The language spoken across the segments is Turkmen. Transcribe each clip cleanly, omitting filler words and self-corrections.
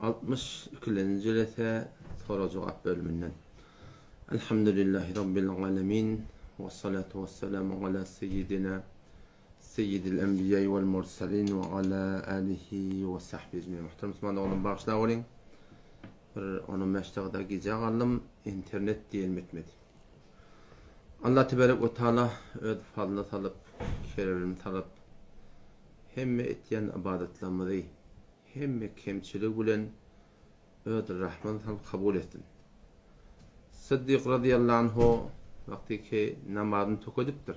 Altmyş ikilenji jelese sorag-jogap bölüminden. Elhamdülillahi Rabbil alemin. Ve salatu ve selamu ala seyyidina seyyidil enbiya vel mursalin ve ala alihi ve sahbihi ecmaîn. Muhterem Müslüman doganlarym bagyşlap olyň. Bir on bäş dagda gijä galdym. Internet diýenim etmedi. Allah tebarek we taala öz fazlyna salyp, keremini salyp, hemme etýän ybadatlarymyzy hemme kemçiligi bilen öz rahmyna salyp kabul etsin. Syddyk razyýallahu anhu wagty ki namazyny tökedipdir.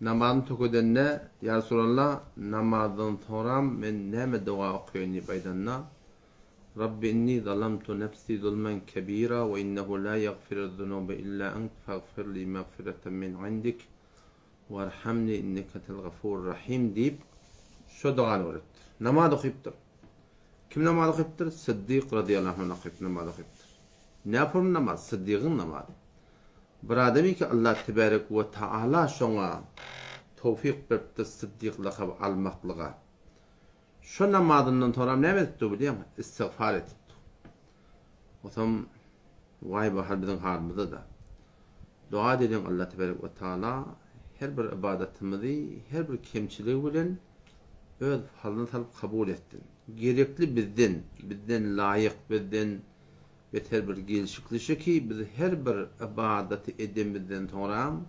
Namazyny tökedende, Ýa Resulallah, namazdan soňram men näme doga okaýyn diýip aýdanda, Rabbi inni zalamtu nefsi zulmen kebira we innehu la ýagfiruz zunube illa ent fagfir li magfireten min indik Warhamni inneke entel gafurur rahim diýip şo dogany öwretdir. Namaz okypdyr. Kim namaz okypdyr? Syddyk razyýallahu anh okyp namaz okypdyr. Näpurun namaz? Syddygyň namazy. Bir adamyki Allah tebarek we taala şoňa towfyk beripdir Syddyk lakaby almaklyga. Şo namazyndan soňram näme edipdir bilýäňmi? Istigfar edipdir. Otam waý bu hal biziň halymyzda-da. Doga edeliň Allah tebarek we taala her bir ybadatymyzy her bir kemçiligi bilen öz falyna salyp kabul etsin. Gerekli bizden, bizden laýyk, bizden beter bir gelşikli şu ki biz her bir ybadaty edemizden soňram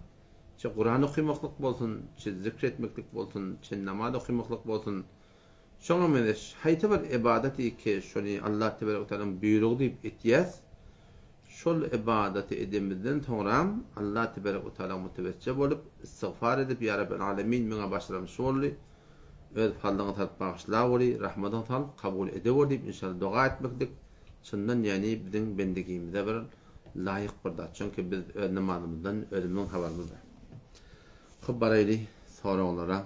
çe Kuran okymaklyk bolsun, çe zikr etmeklik bolsun, çe namaz okymaklyk bolsun, Şoňa meňzeş haýsy bir ybadat ki şony Allah tebarek we tealanyň buýrugy diýip etýäs, şol ybadaty edemizden soňram Allah tebarek we teala mütewejje bolup, istigfar edip, Ýa Rabbel Alemin meňa başaran şu boldy, öz fazlyňa salyp bagyşlaweri, rahmatyňa salyp kabul edeweri diýip inşallah doga etmeklik çyndan ýagny biziň bendigimize bir laýyk bir zat. Çünki biz öz namazymyzdan özümiziň habarymyz bar. Hop baraýly soraglara.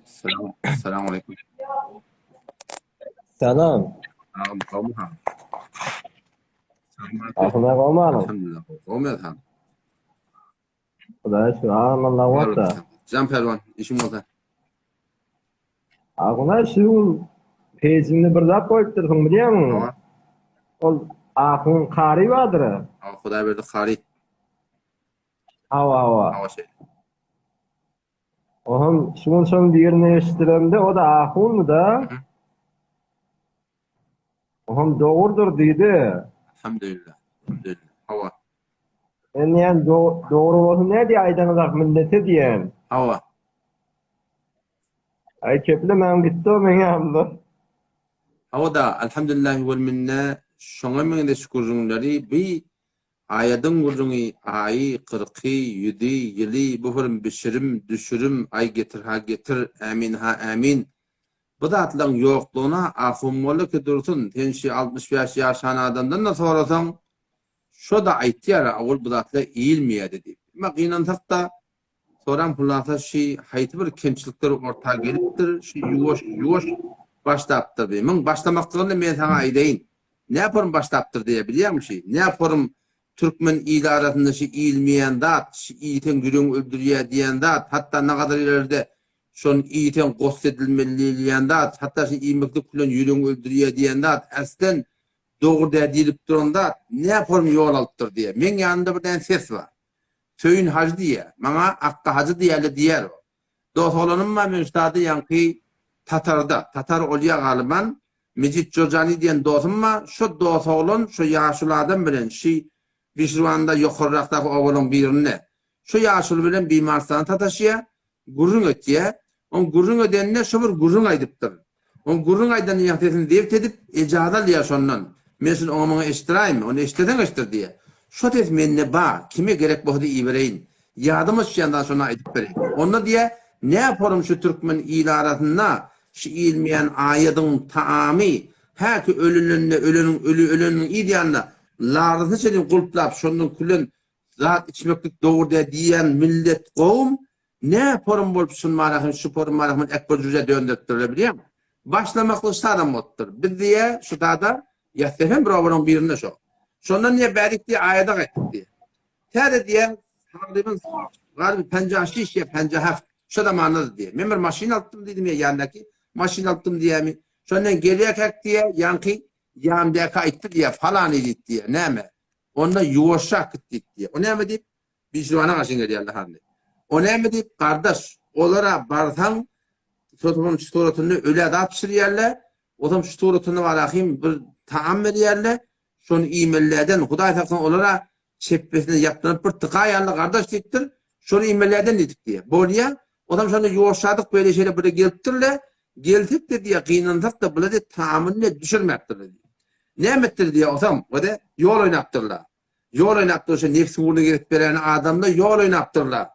Salam, salam aleyküm. Salam. Salam, gowmy ha? Aslynda gowmy halyň? Alhamdulillah, gowmy sen? Hudaýa şükür, agam Allah wata. Jan Pälwan, işiň bolsa. Aguna şu gün pejinde bir zat goýupdyrsyň bilýäňmi? Hawa. Ol Ahun Kary bardyr. Hawa, Hudaýberdi Kary. Hawa, hawa. Hawa şeýle. Oham şu gün şoň birini eşitdiremde o da ahundy-da. Oham dogrudyr diýdi. Alhamdulillah. Alhamdulillah. Hawa. Men diýen dogry bolsa ne diýä aýdaňyzak millete diýen. Hawa. Aý keplemem gitdi o meň ýanymda. Hawa-da, alhamdulillah wal minne şoňa meňzeş gürrüňleri bi Aýadyň gürrüňi, aýy, kyrky, ýüzi, ýyly, bu hürüm bişirim, düşürim, aý getir-ha getir, ämin-ha ämin. Bu zatlaň ýoklugyna ahun molla ki dursun, sen şi 65 ýaşan adamdan-da sorasaň, şo-da aýtýar-a, owal bu zatlar iýilmeýärdi diýip. Emma gynansak-da, soram hulasa şi haýsy bir kemçilikler orta gelipdir, şi ýuwaş, ýuwaş başlapdyr bi. Muň başlamaklygyny men saňa aýdaýyn. Näporum başlapdyr diýýär bilýäňmi şi? Näporum türkmen il arasynda şi iýilmeýän zat, şi iýseň ýüregiňi öldürýär diýen zat, hatda nagadar ileride şony iýseň gost edilmeli diýilýän zat, hatda şi iýmeklik bilen ýüregiňi öldürýär diýen zat, äslen dogry däl diýlip duran zat näporum ýol alypdyr diýýär. Meň ýanymda bir däne ses bar. Söýün hajy diýýär. Maňa Akga hajy diýýärler diýýär o. Dos oglanym bar meň ştada ýaňky tatarda, tatar olýa galyban, Mejit Jojani diýen dosum bar, şo dos oglan şo ýaşuly adam bilen şi Bişirwanda ýokarrakdaky obalaň birinde şo ýaşuly bilen bimarystanda sataşýa, gürrüň etýä. Oň gürrüň edeninde şo bir gürrüň aýdypdyr. Oň gürrüň aýdanyny ýaňky sesini zebt edip, ejaza alýa şondan. Men şuny oňa muňa eşitdiräýinmi? Ony eşitdirseň eşitdir diýýä. Şo ses mende bar, kime gerek bolsa-da ibereýin. Ýadyma düşýän zat şony aýdyp bereýin. Onda diýýä, näporum şu türkmen il arasynda şu iýilmeýän aýadyň taamy, häki ölünende öleniň öli öleniniň yz ýanynda larysyny çenli gulplap şondan külen zat içmeklik dogry däl diýýän millet kowum. Ne forum bolup şun marahym şu forum marahym ekber jüje dönderipdirler bilýäňmi? Başlamaklyk şadam bolupdyr. Biz diýe şu dada ýatsa hem birowaryň birinde şo. Şondan diýe bärik diýe aýada gaýtdyk diýe. Täze diýe tagryban galyby penja şiş ýa penja heft şo zamanda diýe. Men bir maşyn alypdym diýdim ýa ýandaky maşyn alypdym diýemi. Şondan gelýärkäk diýe ýaňky ýandaky aýtdy diýe falany diýip diýe. Näme? Onda ýuwaşrak git diýip diýe. O näme diýip? Bijwana garşy gelýärler hany. O näme diýip, gardaş, olara barsaň, sotam şu suratynda ölä zat bişirýärler, otam şu suratynda barahym bir taam berýärler, şony iýmelilerden, Hudaý saklasyn olara çepbesine ýaplanyp bir tykaýarlar gardaş diýipdir, şony iýmelilerden diýdik diýýär. Bolýa, otam şonda ýoşadyk beýle şeýle bire gelipdirler, gelsek-de diýýär, gynansak-da bular diýýär taamyny diýýär düşürmäpdirler diýýär. Näme etdir diýýär otam, o-da ýol oýnapdyrlar. Ýol oýnap dur şo nebsiň ugruna gezip beräni adamlar ýol oýnapdyrlar.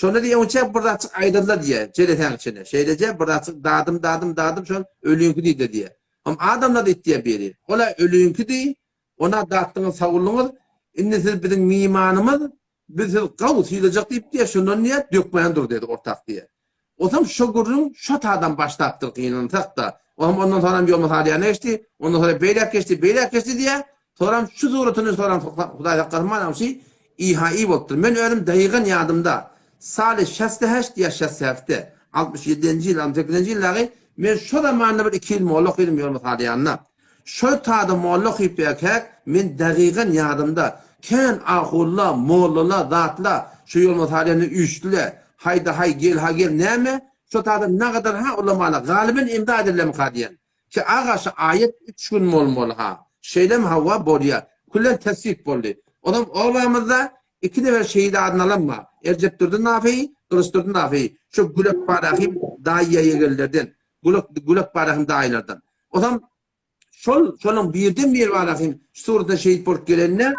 Şonda diýýä onça bir zatjyk aýdyldy diýýä jelesäň içine. Şeýleje bir zatjyk dadym dadym dadym şol ölüňki diýdi diýýä. Hom adamlar diýdi diýýä biri. Ola ölüňki diý, ona datdyňyz sawuldyňyz, indi siz biziň mimanymyz, biz siz gawy sylajak diýip diýýä şondan diýýä dökmän dur dedi ortak diýýä. Otam şo gürrüň şo tadan başlapdyr gynansak-da. Otam ondan soňam ýolma salýana geçdi, ondan soňra beýläk geçdi, beýläk geçdi diýýär. Soňram şu suratyny soňram Hudaý saklasyn manam şi IHI bolupdyr. Men özüm daýygan ýadymda saly şäsde heşt ýa şäsde hefte, 67-nji ýyl, 68-nji ýyl dagy men şo zamanda bir iki ýyl molla okydym ýolma salýanda. Şol tada molla okyp ýörkäk men dagygan ýadymda kän ahulla, mollala, zatla şo ýolma salýanda üýşdüle. Haýda haý gel ha gel näme şo tada nagadar ha ulamala galyben imza edillemika diýen. Ki aga şu aýat üç gün bolmaly ha. Şeýlemi hawa bolýa. Küllen teswip boldy. Onam obamyzda iki nefer şehit adyny alan bar. Erjepdurdy Nafeýi, Gylyçdurdy Nafeýi. Şo Gülek Barahym daýy ýegenlerden. Gülek Gülek Barahym daýylardan. Onam şol şonuň birden bir barahym şu suratda şehit bolup gelende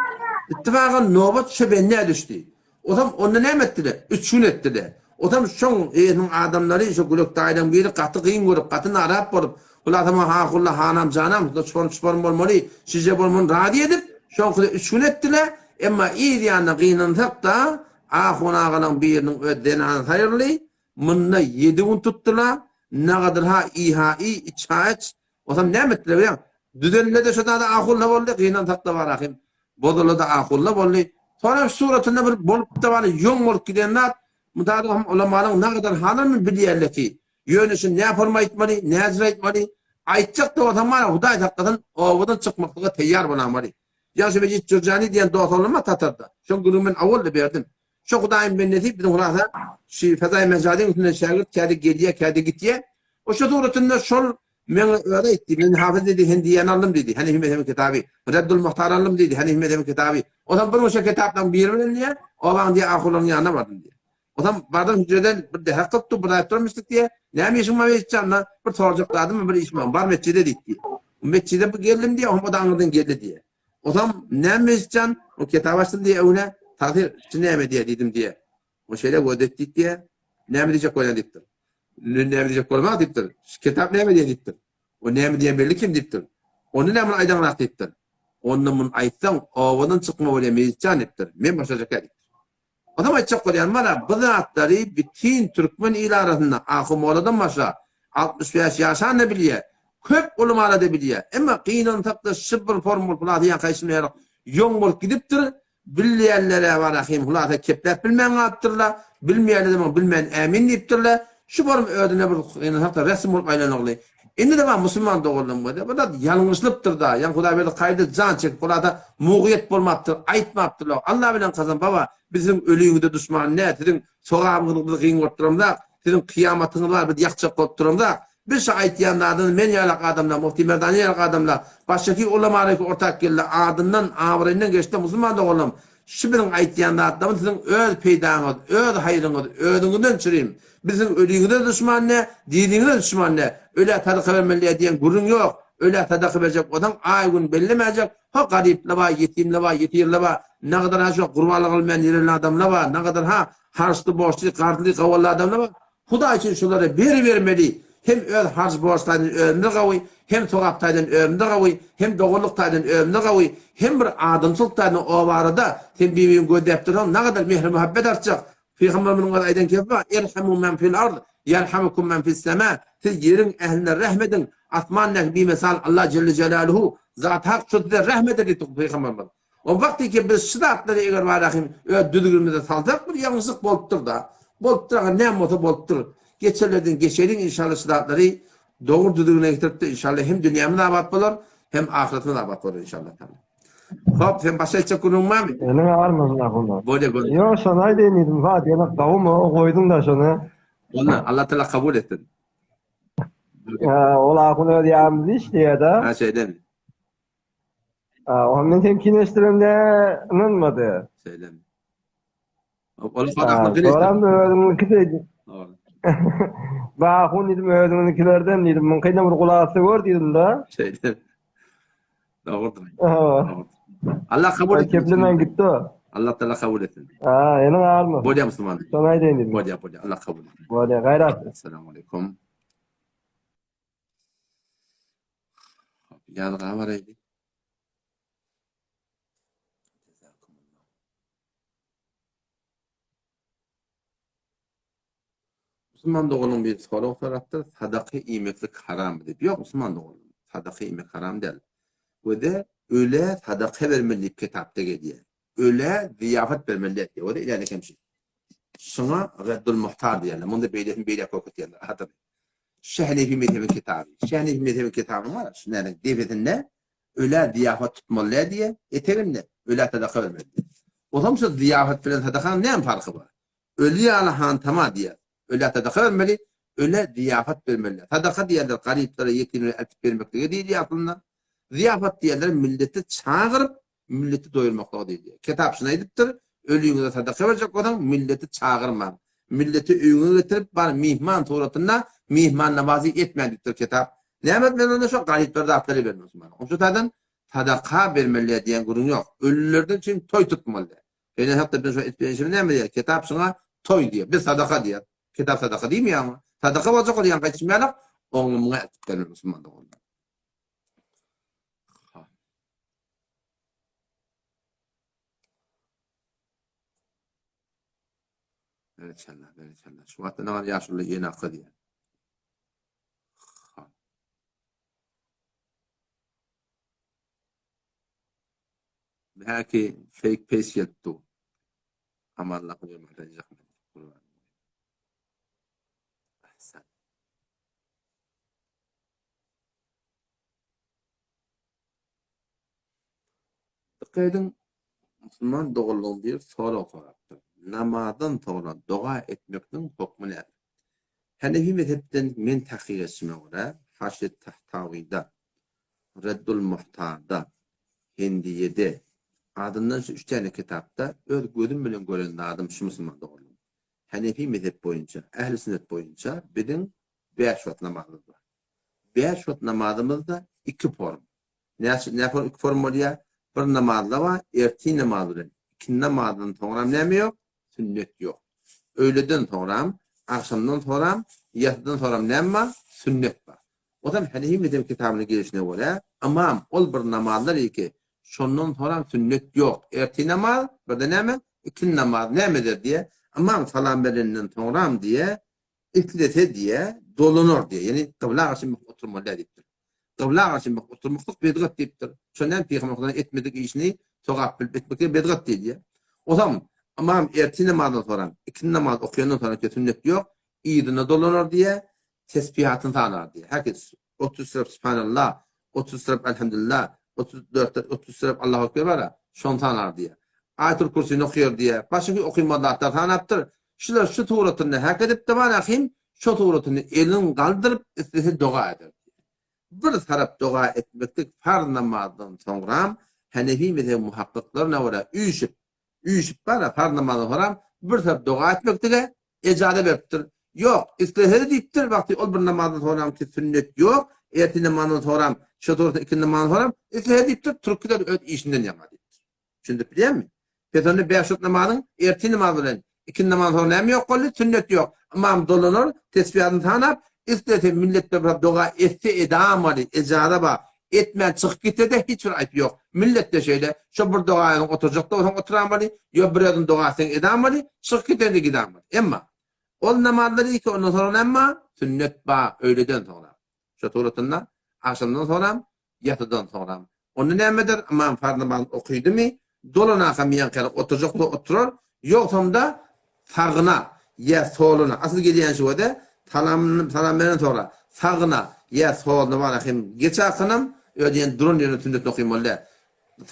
ittifagan nobat şo bendä düşdi. Otam onda näme etdiler? Üç gün etdiler. Otam şoň eýesiniň adamlary şo Gülek daýylaň biri gaty gyn görüp, gaty narap bolup, Hulasama hahulla hanam janam, çyparym çyparym bolmaly, şije bolmaly razy edip, şoňkyda üç gün etdiler. Emma yz ýanyna gynansak-da, ahun agalaň biriniň öz zenany saýyrly, munda ýedi gün tutdular, nagadyr-ha iha-i, iç-ha-iç, Otam näme etdiler bilýäňmi? Düzelende-de şo zada ahulla boldy, gynansak-da bar ahym. Bozulanda ahulla boldy. Soňra suratynda bir bolup-da bar, ýoň bolup giden zat, Mudary hem ulamanyň nagadar halyny bilýärler ki, ýöne şuny nä forma aýtmaly, näcir aýtmaly, aýtjak-da bolsaň bar, Hudaý saklasyn, obadan çykmaklyga teýýar bolamaly. Ýagşy Mejit Jürjani diýen dost oglan bar Tatarda. Şoň gürrüňini men awal-da berdim. Şo Hudaýyň bendesi biziň hulasa şi Fezaý Mejadyň üstünden şägirt kädi gelýä, kädi gitýä. O şo suratynda şol meň özi aýtdy, men hafyz diýdi, Hindiýany aldym diýdi, Hanifi mezhebiň kitaby, Reddul Muhtar aldym diýdi, Hanifi mezhebiň kitaby. Ozam bir şo kitaplaryň biri bilen diýýä, obaň diýýä ahunlaryň ýanyna bardym diýýä. Ozam bardym hüjreden bir dähek tutdy, bir aýyp durmuşdyk diýýä. Näme işiň bar Mejitjan da? Bir sorjak zadym bar, bir işim bar. Bar metjide diýdi diýýä. Metjide bir geldim diýýä, o da aňyrdan geldi diýýä. Ozam näme Mejitjan? O kitap açdym diýýä öňüne. Tagsyr, şu näme diýýä diýdim diýýä. O şeýle göz et diýip diýýä. Näme diýjek bolýan diýipdir. Näme diýjek bolma diýipdir. Şu kitap näme diýýä diýipdir. O näme diýen belli kim diýipdir. Onda näme muny aýdaňrak diýipdir. Onda muny aýtsaň obadan çykma bolýa Mejitjan diýipdir. Men başarjak diýipdir. Onam aýtjak bolýan mana bu zatlary bütin türkmen il arasynda Ahumoladan başla 65 ýaşan da bilýär. Köp ulumala da bilýär. Emma gynansakda şu bir formul hulasy ýa kaýşym ýaly ýoň bolup gidipdir. Bilýänlere barahym hulasa kepläp bilmän galypdyrlar. Bilmeýänler de bilmän ämin diýipdirler. Şu form özüne bir gynansak-da resm bolup aýlanygly. Indi-de bar musulman doganlarym bolsa, bu zat ýalňyşlypdyr-da. Ýa Hudaýberdi kaýda jan çekip hulasa mugyýet bolmapdyr, aýtmapdyrlar. Allah bilen kasam baba, biz siziň öliňize duşman däl, siziň sogabyňyzy biz gyn görüp duramzak, siziň kyýamatyňyz bar biz ýakjak bolup duramzak. Biz şu aýtýan zadyňyz men ýalak adamlar, Mufti Merdani ýalak adamlar, başgaky ulamalarky ortak geldi, adyndan, abraýyndan geçdi musulman doganlarym, şu biziň aýtýan zatlarymyz siziň öz peýdaňyz, öz haýryňyz, özüňizden çürim. Biz siziň öliňize duşman däl, diriňize duşman däl. Ölä sadaka bermeli däl diýen gürrüň ýok. Ölä sadaka berjek bolsaň, aý-gün bellemäjek, ho garyplar bar, ýetimler bar, ýesirler bar, nagadar ha şo gurbanlyk almaýan ýerli adamlar bar, nagadar ha harçly, borçly, garzly, gawally adamlar bar. Hudaý üçin şulara beribermeli, hem öz harç-borç taýdan özümize gawy, hem sogap taýdan özümize gawy, hem doganlyk taýdan özümize gawy, hem bir adamçylyk taýdan o barada sen bir-biriňi gözläp dursaň nagadar mähir-muhabbet artjak. Pygamberimiziň öz aýdan kepi bar, Erhamu men fil ard, ýerhamukum men fis sema. Siz ýeriň ähline rehm ediň, asmandaky bimesal Allah jelle jelaluhu Zat Hak şo size rehm eder diýipdir Pygamberimiz. O wagty ki biz şu zatlary eger bar rahim öz düzgünimize salsak bir ýalňyşlyk bolupdyr-da. Bolupdyr aga näme bolsa bolupdyr. Geçenlerden geçeliň inşallah şu zatlary dogry düzgüne getirip-de inşallah hem dünýämiz abat bolar, hem ahyretimiz abat bolar inşallah. Hop, sen başa etjek gürrüň barmy? Eliň agyrmasyn ahunda. Bolýa gör. Ýok, şony aýdaýyn diýdim. Fat, ýene gawumy goýduň da şony. Boldy, Allah Taala kabul etsin. Ha, ol ahun öz ýanymyzda işleýär-de. Ha, şeýlemi? Ha, o men sen kineşdiremde ynanmady. Şeýlemi? Ol sadakny dilesin. Soram özüňki diýdi. Ba ahun diýdim özüňkilerden diýdim. Mümkin bir gulak asy gör diýdim da. Şeýle. Dogrudyr. Allah kabul etsin. Keplemen gitdi. Allah Taala kabul etsin. Ha, ýene alma. Bolýar musulman. Şony aýdaýyn diýdim. Bolýar, bolýar. Allah kabul etsin. Bolýar, gaýrat. Assalamu alaykum. Ýazga baraýdy. Musulman doganyň biri sorag sorapdyr, sadaka iýmeklik harammy diýip. Ýok, musulman doganym, sadaka iýmek haram däl. We-de ölä sadaka bermeli diýip kitapda gelýär. Ölä zyýafat bermeli däl diýýär. O-da iläni kemçilik. Şuňa Reddul Muhtar diýýärler. Munda beýlesini beýläk okatýarlar. Adyny. Şu Hanefi mezhebiň kitaby. Şu Hanefi mezhebiň kitabynyň bar, şu näniň depesinde Ölä zyýafat tutmaly däl diýýär, eteginde ölä sadaka bermeli diýýär. Onsoň şu zyýafat bilen sadakanyň näme parhy bar? Öli ýaly hantama diýýär. Ölä sadaka bermeli, ölä zyýafat bermeli däl. Sadaka diýýärler garyplara, ýetimlere eltip bermeklige diýilýär aslynda. Zyýafat diýýärler milleti çagyryp, milleti doýurmaklyga diýilýär. Kitap şuny aýdypdyr, Ölüňize sadaka berjek bolsaň, milleti çagyrmaň. Milleti öýüňe getirip, bar myhman suratynda myhmannawazlyk etmäň diýipdir kitap. Näme etmeli onda şo garyplara zatlary bermeli musulman. Şo taýdan sadaka bermeli diýen gürrüň ýok. Ölülerden üçin toý tutmaly. Beýle hakda biz şo etip işimiz näme diýýär? Kitap şuňa toý diýýär. Biz sadaka diýýär. Kitap sadaka diýmeýär oňa. Sadaka boljak ol ýaňky aýdyşym ýaly oňa muňa etip bermeli musulman doganlar. Berekella, berekella. Şu wagtda ne bar ýaşuly ýene akly diýýär. Belki fake page gelip dur. Aman Allah Ahsan. Dikkat ediň, musulman doganlygyň biri sorag sorapdyr. Namazdan soňra doga etmekligiň hokmy näme? Hanefi mezhepden men tahkyk etşime görä, Haşiýet Tahtawyda, Reddul Muhtarda, Hendiýede, adyndan şu üç täne kitapda öz gözüm bilen gören zadym şu musulman doganlygym. Hanefi mezhep boýunça, ähli sünnet boýunça biziň bäş wagt namazymyz bar. Bäş wagt namazymyzda iki form. Näçe nä form iki form bolýar? Bir namazda bar, ertir namazy bilen. Ikindi namazdan soňram näme ýok? Sünnet ýok. Öýleden soňram, agşamdan soram, ýasydan soram näme bar? Sünnet bar. Ozal Hanefi mezhebi kitabyna gelşine görä, ymam ol bir namazlar iki, şondan soram sünnet ýok. Ertir namaz, bir-de näme? Ikindi namaz näme eder diýe, ymam salam bereninden soňram diýe, Islese diýe, dolanar diýe. Ýagny kybla garşy myhyp oturmaly däl diýipdir. Kybla garşy myhyp oturmaklyk bedgat diýipdir. Şonda hem Pygamber Hudaýyň etmedik işini sogap bilip etmeklige bedgat diýilýär. Ozam ymam ertir namazyndan soram, ikindi namaz okaýandan soňra ki sünnet ýok, yzyna dolanar diýe, tesbihatyny sanar diýe. Herkes 30 syrap Subhanallah, 30 syrap Elhamdülillah, 34 30 syrap Allahu Ekber bara, şony sanar diýe. Aýatul Kürsini okaýar diýe. Başga okynmaly zatlar sanapdyr. Şular şu suratynda hak edipdi bar ahim, şo suratyny elin galdyryp islese doga eder diýe. Bir tarap doga etmeklik farz namazdan soňram Hanefi mezhebi muhakkyklaryna görä üýşüp, üýşüp bar-a farz namazdan soňram bir tarap doga etmeklige ejaza beripdir. Ýok, islese-de diýipdir, wagty ol bir namazdan soňramky sünnet ýok, ertir namazdan soňram, şo suratynda ikindi namazdan soňram islese diýipdir, turup gider öz işinden ýaňa diýipdir. Düşündirip bilýärmi? Pes onda bäş wagt namazyň ertir namazy bilen ikindi namazdan soň näme ýok boldy? Sünnet ýok. Ymam dolanar, tesbihatyny sanap, islese millet bilen bir doga etse edamaly, ejaza bar. Etmän çykyp gitse-de hiç bir aýpy ýok. Millet-de şeýle, şo bir doga özüň oturjak-da bolsaň oturamaly, ýa bir özüň doga etseň edamaly, çykyp gidende gidamaly. Emma, ol namazlar iki, ondan soňra näme bar? Sünnet bar, öýleden soňra. Şo suratynda, agşamdan soňram, ýasydan soňram. Onda näme eder? Ymam farz namazyny okydymy, dolanakam ýaňky oturjak bolsa oturar, ýogsam-da sagyna ýa soluna, asyl gelýän şu wede, salam salam beren soňra sagyna ýa soluna bara hem geç akynam, öz diýen duran ýerinde sünnetini okyn bolýar.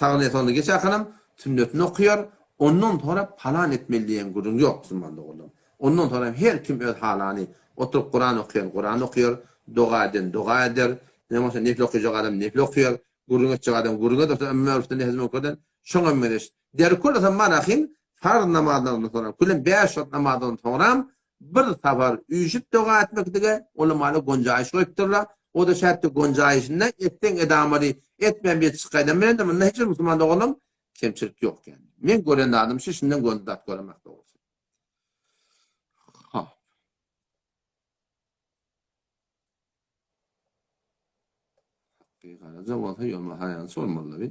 Sagyna ýa soluna geç akynam sünnetini okýar, ondan soňra palan etmeli diýen gürrüň ýok musulman doganlarym. Ondan soňra her kim öz halany, oturyp Kuran okaýan Kuran okaýar, doga eden doga eder, näme bolsa nefil okajak adam nefil okaýar, gürrüň etjek adam gürrüň eder, emmä nehzi münkerden şoňa meňzeş. Derkul marahim farz namazlaryndan soňra, külem bäş wagt namazdan soňram bir sapar üýşüp doga etmeklige ulamalar gonjaýyş goýupdyrlar. O-da şätde gonjaýyşynda etseň edamaly, etmän bir çykaýdan bilen-de munda hiç bir musulman doganlaryň kemçilik ýok ýani. Men gören zadym şu, şundan göni zat göremok dogrusy. Ha. Hakkı Karaca bolsa ýolma haýançy bolmaly bi.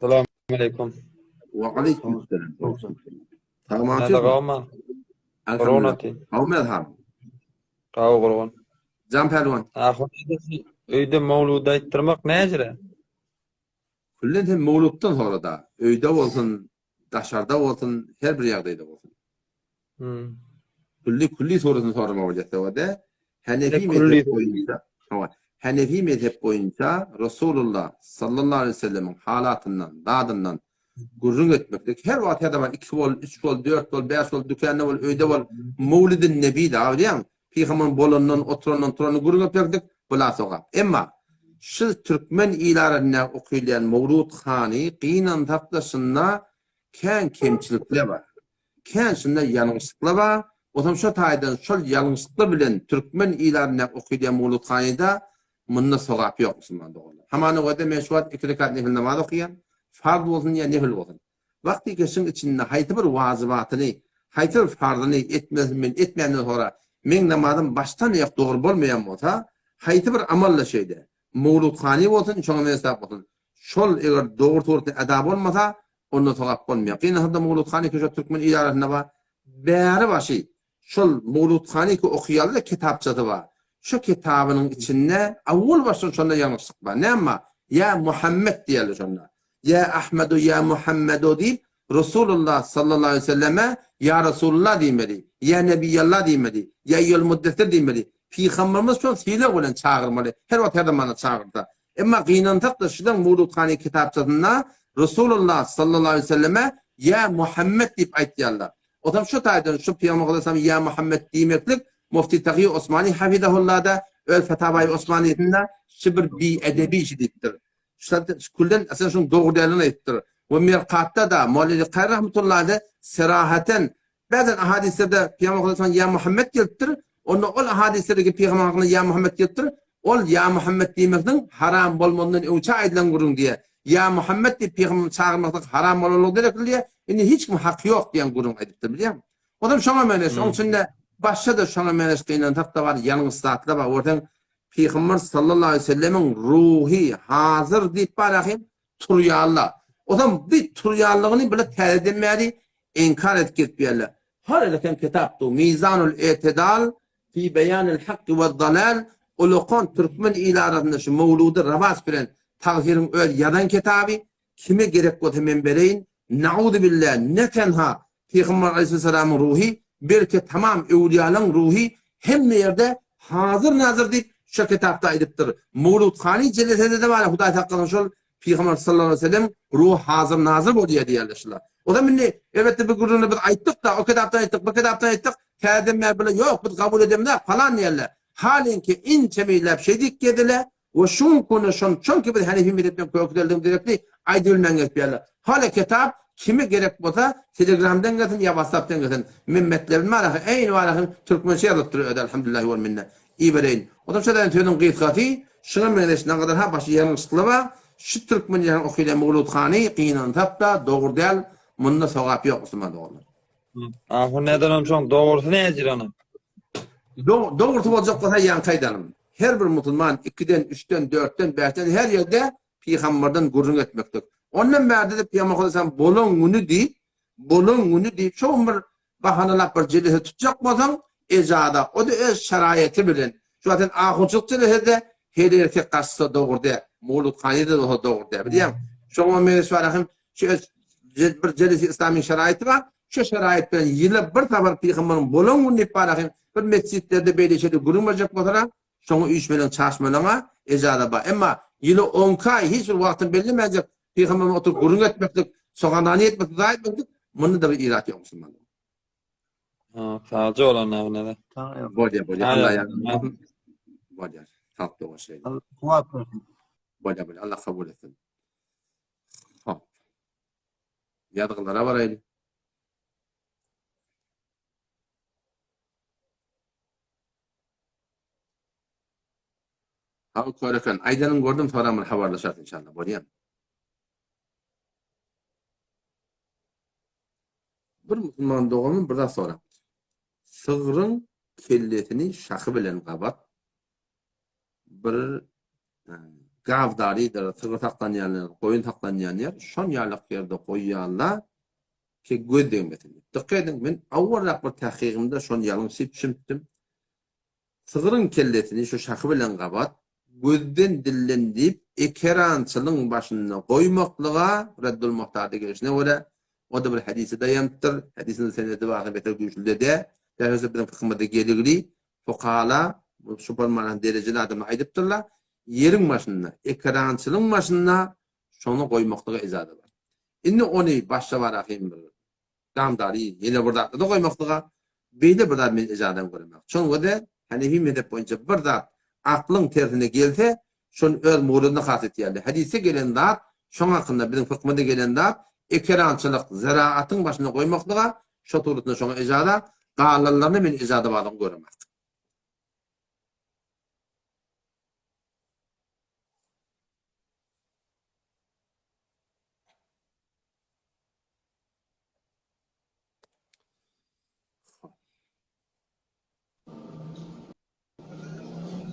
Salam aleyküm. Wa aleyküm selam. Tamam. Gawma. Elhamdülillah. Gawma elham. Gaw gurban. Jan pälwan. Ahun öýde mawlud aýtdyrmak näjire? Küllen hem mawluddan sonra da öýde bolsun, daşarda bolsun, her bir ýagdaýda bolsun. Hmm. Külli külli sorusyny sorama bolýar sebäbi Hanefi mezhep boýunça, hawa, Hanefi mezhep boýunça Resulullah sallallahu aleyhi ve sellemiň halatyndan, zadyndan gürrüň etmeklik her wagt her zaman 2 bol, 3 bol, 4 bol, 5 bol, dükanda bol, öýde bol, Mawlidin Nebi da bilýäň, Pygamber bolandan, oturandan, turandan gürrüň etmeklik bula sogap. Emma şu türkmen il arasynda okylýan Mawlud hany gynansak-da şunda kän kemçilikler bar. Kän şunda ýalňyşlyklar bar. Otam şo taýdan şol ýalňyşlyklar bilen türkmen il arasynda okylýan Mawlud hanyda munda sogap ýok musulman doganlar. Hamana görde men şu wagt iki rekat nefil namaz okaýan, farz bolsun ýa nefil bolsun. Wagty geçiň içinde haýsy bir wajybatyny, haýsy bir farzyny etmesini men etmänden soňra meň namazym başdan aýak dogry bolmaýan bolsa, haýsy bir amal-da şeýle, mowludhany bolsun, şoňa meňzeş bolsun, şol eger dogry suratda eda bolmasa, onda sogap bolmaýar. Gynansa-da mowludhany köşe türkmen il arasynda bar, bäri başy Şol Mowludhanyky okaýaly-da kitapçasy bar. Şo kitabynyň içinde awwal başdan şonda ýalňyşlyk bar. Näme bar? Ýa Muhammet diýerler şonda. Ýa Ahmedu ýa Muhammedu diýip Resulullah sallallahu aleýhi we selleme ýa Resulullah diýmeli, ýa Nebiýallah diýmeli, ýa eýýuhel muddessir diýmeli. Pygamberimiz şol sylag bilen çagyrmaly. Her wagt her zamanda çagyrsa. Emma gynansak-da şudan Mowludhany kitapçasynda Resulullah sallallahu aleýhi we selleme ýa Muhammet diýip aýtýarlar. Otam şu taýdan şu Pygamber Aleyhisselam Ýa Muhammed diýmeklik Mufti Tagy Osmani Hafizahullada öz Fetawaýy Osmaniýesinde şu bir biedebi işi diýipdir. Şu külden aslynda şuň dogry däldigini aýdypdyr. We Mirkatda da Mawlidi Kary rahmetullahi serahaten bäzen ahadislerde Pygamber Aleyhisselam Ýa Muhammed gelipdir. Onda ol ahadislerdeki Pygamber hakynda Ýa Muhammed gelipdir. Ol Ýa Muhammed diýmekligiň haram bolmazyndan öňçä aýdylan gürrüň diýýär. Ýa Muhammed diýip pygamberi çagyrmaklyk haram bolanlygy derekli diýýär. Indi hiç kim haky ýok diýen gürrüň aýdypdyr bilýäňmi? Onam şoňa meňzeş, oň içinde başga-da şoňa meňzeş gynansak-da bar, ýalňyş zatlar bar. Görseň, Pygamber sallallahu aleýhi we sellemiň ruhy hazyr diýip bar ahim turýarlar. Onam bi turýanlygyny bile täzeden bäri inkar edip gelip ýörler. Har eleken kitap du Mizanul Etidal Fi beýanil hakki we dalal Ulakan türkmen il arasynda şu mowludy rawaç bilen tagsyryň öz ýazan kitaby kime gerek bolsa men bereýin Nauzubillah ne tenha Pygamber aleýhissalamyň ruhy belki tamam öwliýalaň ruhy hemme ýerde hazyr nazyr diýip şo kitapda aýdypdyr Mowlud hany jelesede-de bar Hudaý saklasyn şol Pygamber sallallahu aleýhi we sellem ruh hazyr nazyr bolýar diýýärler şular. Ozam indi elbetde bu gürrüňi biz aýtdyk-da, o kitapdan aýtdyk, bu kitapdan aýtdyk, täzeden bäri bular ýok, biz kabul edemzok falan diýýärler. Halinki inçe meýilläp şeý diýip gezdiler we şu günki günde şony çünki biz Hanefi mezhepden kökdeldigimiz gerekli aýdybilmän gezip ýörler. Hala kitap kime gerek bolsa telegramdan gelsin ýa whatsappdan gelsin. Men metlebim bar ahy, eýni bar ahy türkmençe ýazylypdyr özi alhamdulillah wal minne. Ibereýin. Onsoň şo däne sözüň gysgasy, şuňa meňzeş nagadar ha başy ýalňyşlykly bar, şu türkmen ýaly okylýan Mowlud hany gynansak-da dogry däl, munda sogap ýok musulman doganlar. Ahun näden onsoň dogrusy näjir onuň? Dogrusy boljak bolsa ýaňky aýdanym. Her bir musulman ikiden, üçden, dörtden, bäşden her ýerde pygamberden gürrüň etmeklik. Ondan bärde-de pygamber sallallahu bolan güni diýip, bolan güni diýip şo bir bahanalap bir jelese tutjak bolsaň, ejada, o-da öz şaraýaty bilen. Şu wagt sen ahunçylyk jelesede her erkek gaçsa dogry däl, mowludhanyda bolsa dogry däl, bilýäňmi? Şoňa meňzeş bar hem şu bir jelesi islamyň şaraýaty bar. Şu şaraýat bilen ýyla bir sapar pygamberiň bolan güni diýip bar hem bir mesjitlerde beýle şeýle gürrüň berjek bolsalar, şoňa üýşmeleň çaşmalaňa ejaza bar. Emma ýyla onki aý hiç bir wagtyny bellemänjek pygamber bilen oturyp gürrüň etmeklik, soganany etmeklik, zat etmeklik, munda-da bir irat ýok musulmanlar. Ha, sagja bol onda buna-da. Bolýar, bolýar. Allah ýardam bolsun. Bolýar. Sag dogaşaýyn. Allah kuwwat bersin. Bolýar, bolýar. Allah kabul etsin. Hop. Ýazgylara baraýly. Haw kör eken. Aýdanyňy gördüm, soram bir habarlaşarys inşallah. Bolýamy? Bir musulman doganym bir zat sorapdyr. Sygryň kellesini şahy bilen gabat bir gawdarydyr, sygyr saklanýan ýer, goýun saklanýan ýer, şon ýalak ýerde goýýarlar ki göz degmesin diýip. Dykgat ediň, men awalrak bir tahkygymda şony ýalňyş diýip düşünipdim. Sygryň kellesini şu şahy bilen gabat, gözden-dilden diýip, ekerançylygyň başynda goýmaklyga Reddul Muhtarda gelşine görä, o-da bir hadise daýanypdyr. Hadisiň senedi barha beter güýçlüde-de, däl biziň fykhymyzda geligli fukala, bu şubarmanyň derejeli adamlar aýdypdyrlar, ýeriň başynda, ekerançylygyň başynda şony goýmaklyga ijaza bar. Indi ony başga barahym bir Damdary ýene bir zatda-da goýmaklyga beýle bir zat men ejazam göremok. Şoňa-da Hanefi mezhep boýunça bir zat aklyň tersine gelse, şony öz murydyna has etýärler. Hadysda gelen zat, şoň hakynda biziň fykmyzda gelen zat ekerançylyk, zeraatyň başynda goýmaklyga, şo suratynda şoňa ejaza, galanlaryna men ejaza barlygyny göremok.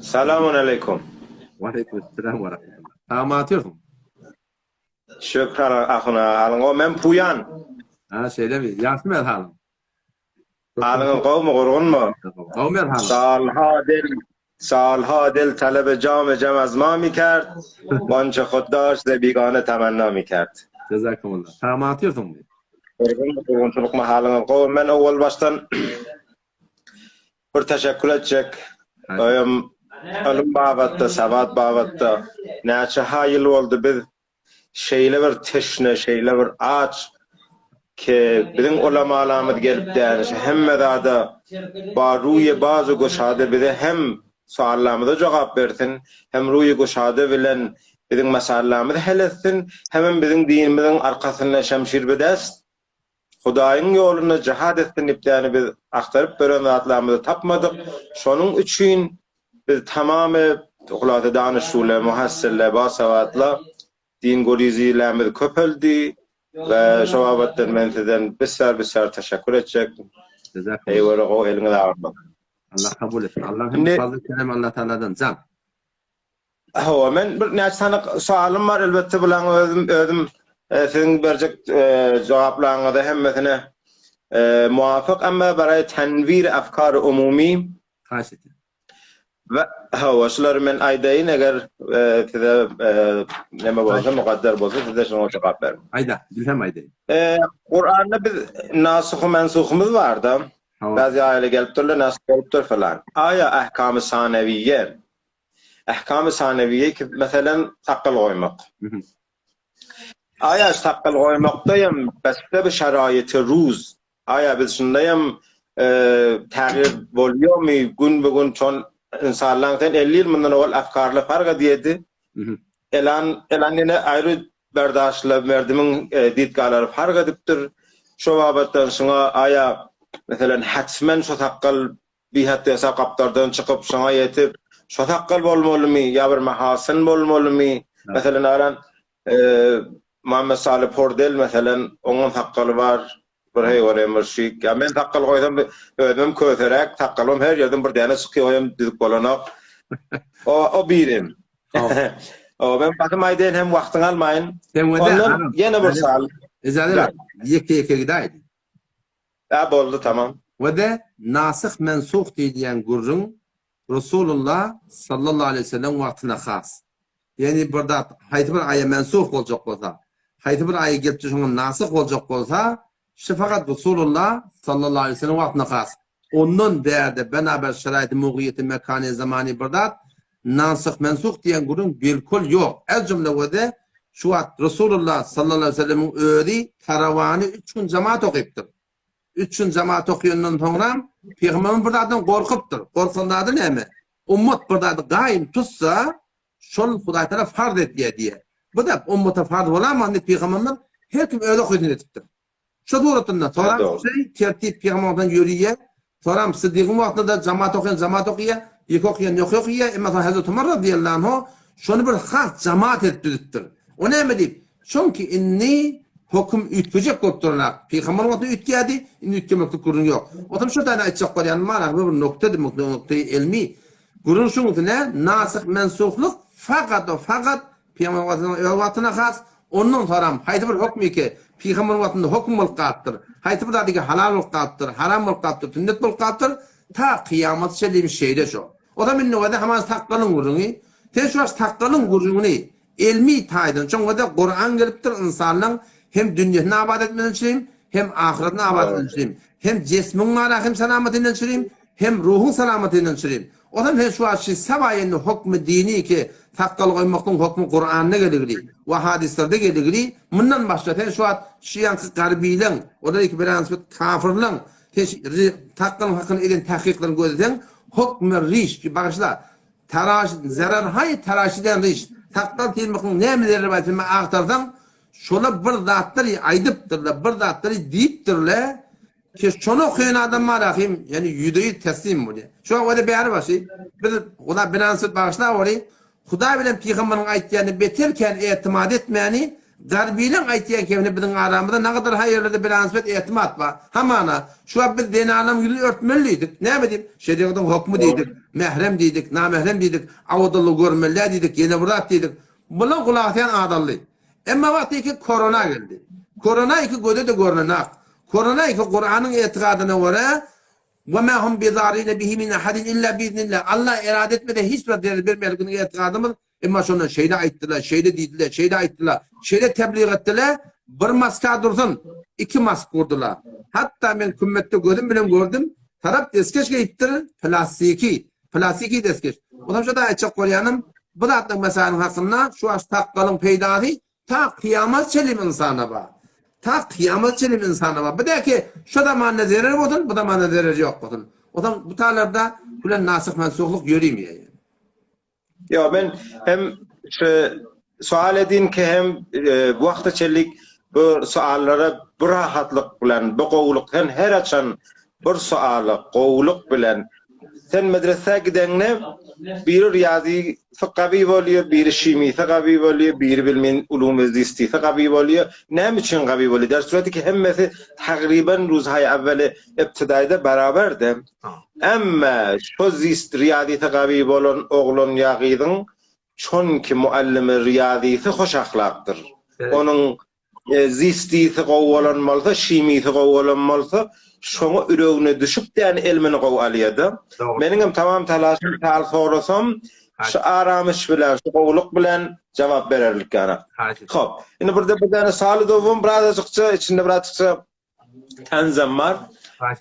Salamun aleýkum. Waleýkim esselam we rahmetullah. Salam atýarsyň. Şükür ahuna halyň gowy men Puýan. Ha şeýlemi? Ýagşymy halyň? Halyňyz gowmy gurgunmy? Gowmy halyň? Salha dil Salha dil talebe jam jam az ma mi kerd wançe hud daşt ze bigane temenna mi kerd. Jazakumullah. Salam atýarsyňmy? Gurgunmy gurgunçylykmy halyňyz gowy men owal başdan bir teşekkür etjek. Öýem ylym babatda sawat babatda näçe ha ýyl boldy biz Şeýle bir teşne, şeýle bir aç ki, biziň ulamalarymyz gelip dänişe hemme zada ba ruýy bazy guşada bize hem suallarymyza jogap bersin, hem ruýy guşada bilen biziň masallarymyzy hel etsin, hemem biziň dinimiziň arkasynda şemşir bedest Hudaýyň ýolunda jihad etsin diýip däni biz agtaryp beren zatlarymyzy tapmadyk. Şonuň üçin biz tamamy hulasa danyşule, muhassille, basawatla din gurizilerimiz köpeldi we şo babatdan men sizden bisýar bisýar teşekkür etjek. Eýwere gowy eliňiz agyrmasyn. Allah kabul etsin. Allah hem fazly kerem Allah Taaladan jan. Hawa, men bir näçe sany soalym bar, elbetde bulaň özüm özüm e, siziň berjek e, jogaplaryňyza hemmesine e, muwafyk, emma baraý tenwir afkar umumy. Haýyş edýän. We hawa, şulary men aýdaýyn, eger e, size e, neme bolsa, mugaddar bolsa, size şoňa jogap beriň. Aýda, bilsem aýdaýyn. E, Kuranda biz nasuh mensuhumyz barda. Bäzi aýaly gelipdirler, nasuh bolupdyr falan. Aýa ahkamy sanawiýe Ähkamy sanewiýe ki, meselem, sakgal goýmak. Aýa sakgal goýmakda hem beste bir şaraýyty ruz. Aýa biz şunda hem tägir bolýarmy gün bu gün şon insanlaň sen 50 ýyl mundan owal afkarly fark edýärdi. Elan elan ýene aýry berdaşly merdimiň ditgalary fark edipdir. Şo babatdan şuňa aýa meselem hatmen şo sakgal Bihatdesa gapdaldan çykyp, şoňa ýetip, şo sakgal bolmalymy ýa bir mahasyn bolmalymy? Meselem, aran Muhammet Saly Pordel, meselem, oňam sakgaly bar. Bir heý görýän bir şik. Ýa men sakgal goýsam özümem köseräk, sakgalym her ýerden bir däne çykýar, oýam düzük bolanok. O o birim. O men basym aýdaýyn hem wagtyňy almaýyn. Ondan ýene bir sal. Ejazet ber. Ýeke ýeke gidäýdi. Ä boldy tamam. We-de nasyh mensuh diýilýän gürrüň Resulullah sallallahu aleýhi we sellem wagtyna has. Ýagny bir zat haýsy bir aýa mensuh boljak bolsa, haýsy bir aýa gelip şoňa nasyh boljak bolsa, şu fakat Resulullah sallallahu aleýhi we sellem wagtyna has. Ondan bärde benaber şeraýty mugyýeti mekany zamany bir zat nasyh mensuh diýen gürrüň bilkul ýok. Ez jümle we-de şu wagt Resulullah sallallahu aleýhi we sellemiň özi tarawany üç gün jemaat okypdyr. Üç gün jemaat okaýandan soňram pygamberimiz bir zatdan gorkupdyr. Gorkan zady näme? Ummat bir zady gaýym tutsa, şol Hudaý Tagala farz edýär diýýär. Bu da ummata farz bolamaz diýip pygamberimiz her kim öz okydyny edipdir. Şu suratynda soram şey tertip pygamberden ýörüýär. Soram Siddigiň wagtynda da jemaat okaýan jemaat okaýar, ýeke okaýan ýeke okaýar. Emma soň Hazreti Umar radiyallahu anhu şony bir has jemaat edip düzüpdir. O näme diýip? Çünki indi höküm üýtgejek bolup duranok. Pygamber wagtynda üýtgärdi, indi üýtgemeklik gürrüň ýok. Otam şu taýdan aýtjak bolýanym bar, bu bir nokta diýmek, noktaýy elmi. Gürrüň şuň üstüne, nasyh-mensuhlyk fakat we fakat pygamber wagtynyň öz wagtyna has, ondan soram haýsy bir hökm eke pygamber wagtynda höküm bolup galypdyr, haýsy bir zat eke halal bolup galypdyr, haram bolup galypdyr, sünnet bolup galypdyr, ta kyýamata çenli şeýle şo. Otam indi wada haman sakgalyň gürrüňi. Sen şu wagt sakgalyň gürrüňini Elmi taýdan çoňňada Kuran gelipdir ynsanlaň hem dünýesini abat etmesi üçin, hem ahyretini abat etmesi üçin, hem jesmiň mala hem salamatyny üçin, hem ruhuň salamatyny üçin. Ozam hem şu wagt şi saba indi hokmy dini ki sakgal goýmaklygyň hokmy Kuranda geligli we hadyslarda geligli mundan başga sen şu wagt şu ýaňky garbileň olar iki biranspet kafirleň sen sakgalyň hakyny eden tahkyklaryny gözleseň hokmy riş bagyşla Taraş, zerer haý taraşydan ryş. Sakgal tyrmykyň näme zereri bar sen agtarsaň, şola bir zatlary aýdypdyrlar, bir zatlary diýipdirler ki şony okaýan adam bar ahym, ýani ýüzde-ýüz teslim bolýar. Şu wagt bäri başy biz Huda bilen bagyşla boly, Hudaý bilen pygamberiň aýtýanyna beter kän etimat etmäni Garbylaň aýtýan kebini biziň aramyzda nagadar haýyrlarda bilansbet etimat bar. Hamana, şu wagt biz zenanlaryň ýüzüni örtmeli diýdik. Näme diýip? Şerigatyň hokmy diýdik, mährem diýdik, namährem diýdik, awadallygy görmeli däl diýdik, ýene bir zat diýdik. Bular gulak asýan adally. Emma wagty iki korona geldi. Korona iki göze-de görnenak. Korona iki Kuranyň etigadyna görä Ve ma hum bizarine bihi min ahadin illa biiznillah. Allah erade etmese hiç bir zerer bermez biziň etigadymyz. Emma şonda şeýle aýtdylar, şeýle diýdiler, şeýle aýtdylar, şeýle tebliğ etdiler, bir maska dursun, iki mask gurdular. Hatda men kümmetde gözüm bilen gördüm, tarap deskeş geýipdir, plastiki, plastiki deskeş. Ondan şo da aýtjak bolýanym, bu zatlaryň meseleniň hakynda şu wagt sakgalyň peýdasy ta kyýamat çenli ynsana bar. Ta kyýamat çenli ynsana bar. Bu däki şu zamanda zerer bolsun, bu zamanda zerer ýok bolsun. Ondan bu talarda bilen nasyh mensuhlyk ýörimeýär. Ýok, men hem şu sual edin ki hem e, bu wagta çenli bu suallara bu rahatlyk bilen, bu gowulyk sen her açan bir suala gowulyk bilen sen medresä gideňde biri riýazy gawy bolýar, biri şimisi gawy bolýar, biri bilmen ulum zistisi gawy bolýar. Näme üçin gawy bolýar? Der sureti ki hemmesi tagriben ruzhay awwali ibtidaýda barabardy. Emma şo zist riýazysy gawy bolan oglan ýa gyzyň çonki muallimi riýazysy hoş ahlakdyr. Onuň zistisi gowy bolan bolsa, şimisi gowy bolan bolsa, şoňa üregine düşüp däni elmini gowy alýada. Meniňem tamam talaşym sal sorasam, şu aramyş bilen, şu gowulyk bilen jogap bererlik ýana. Hop. Indi birde bir däne saly dowum birazajykça içinde birazajykça Tanzam bar.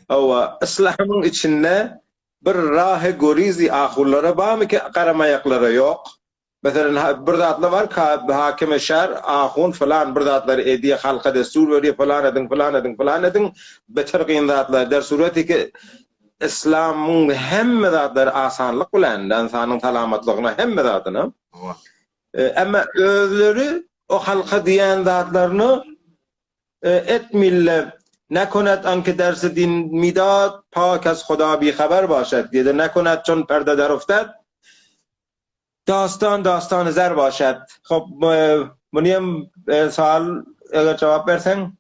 Hawa, yslamyň içinde bir rahy gorizi ahunlara barmy ki garamaýaklara ýok. Meselen, bir zatlar bar, hakimi şer, ahun falan bir zatlar edýär, halka destur berýär, falan ediň, falan ediň, falan ediň, beter kyn zatlar. Der sureti ki yslamyň hemme zatlary asanlyk bilen, ynsanyň salamatlygyna hemme zadyna. Emma özleri o halka diýen zatlaryny Et mille nekonet anke dersi din midad pak az huda bi haber başed diýdi nekonet çon perde der uftad dastan dastan zer başed hop muny hem sal eger jogap berseň.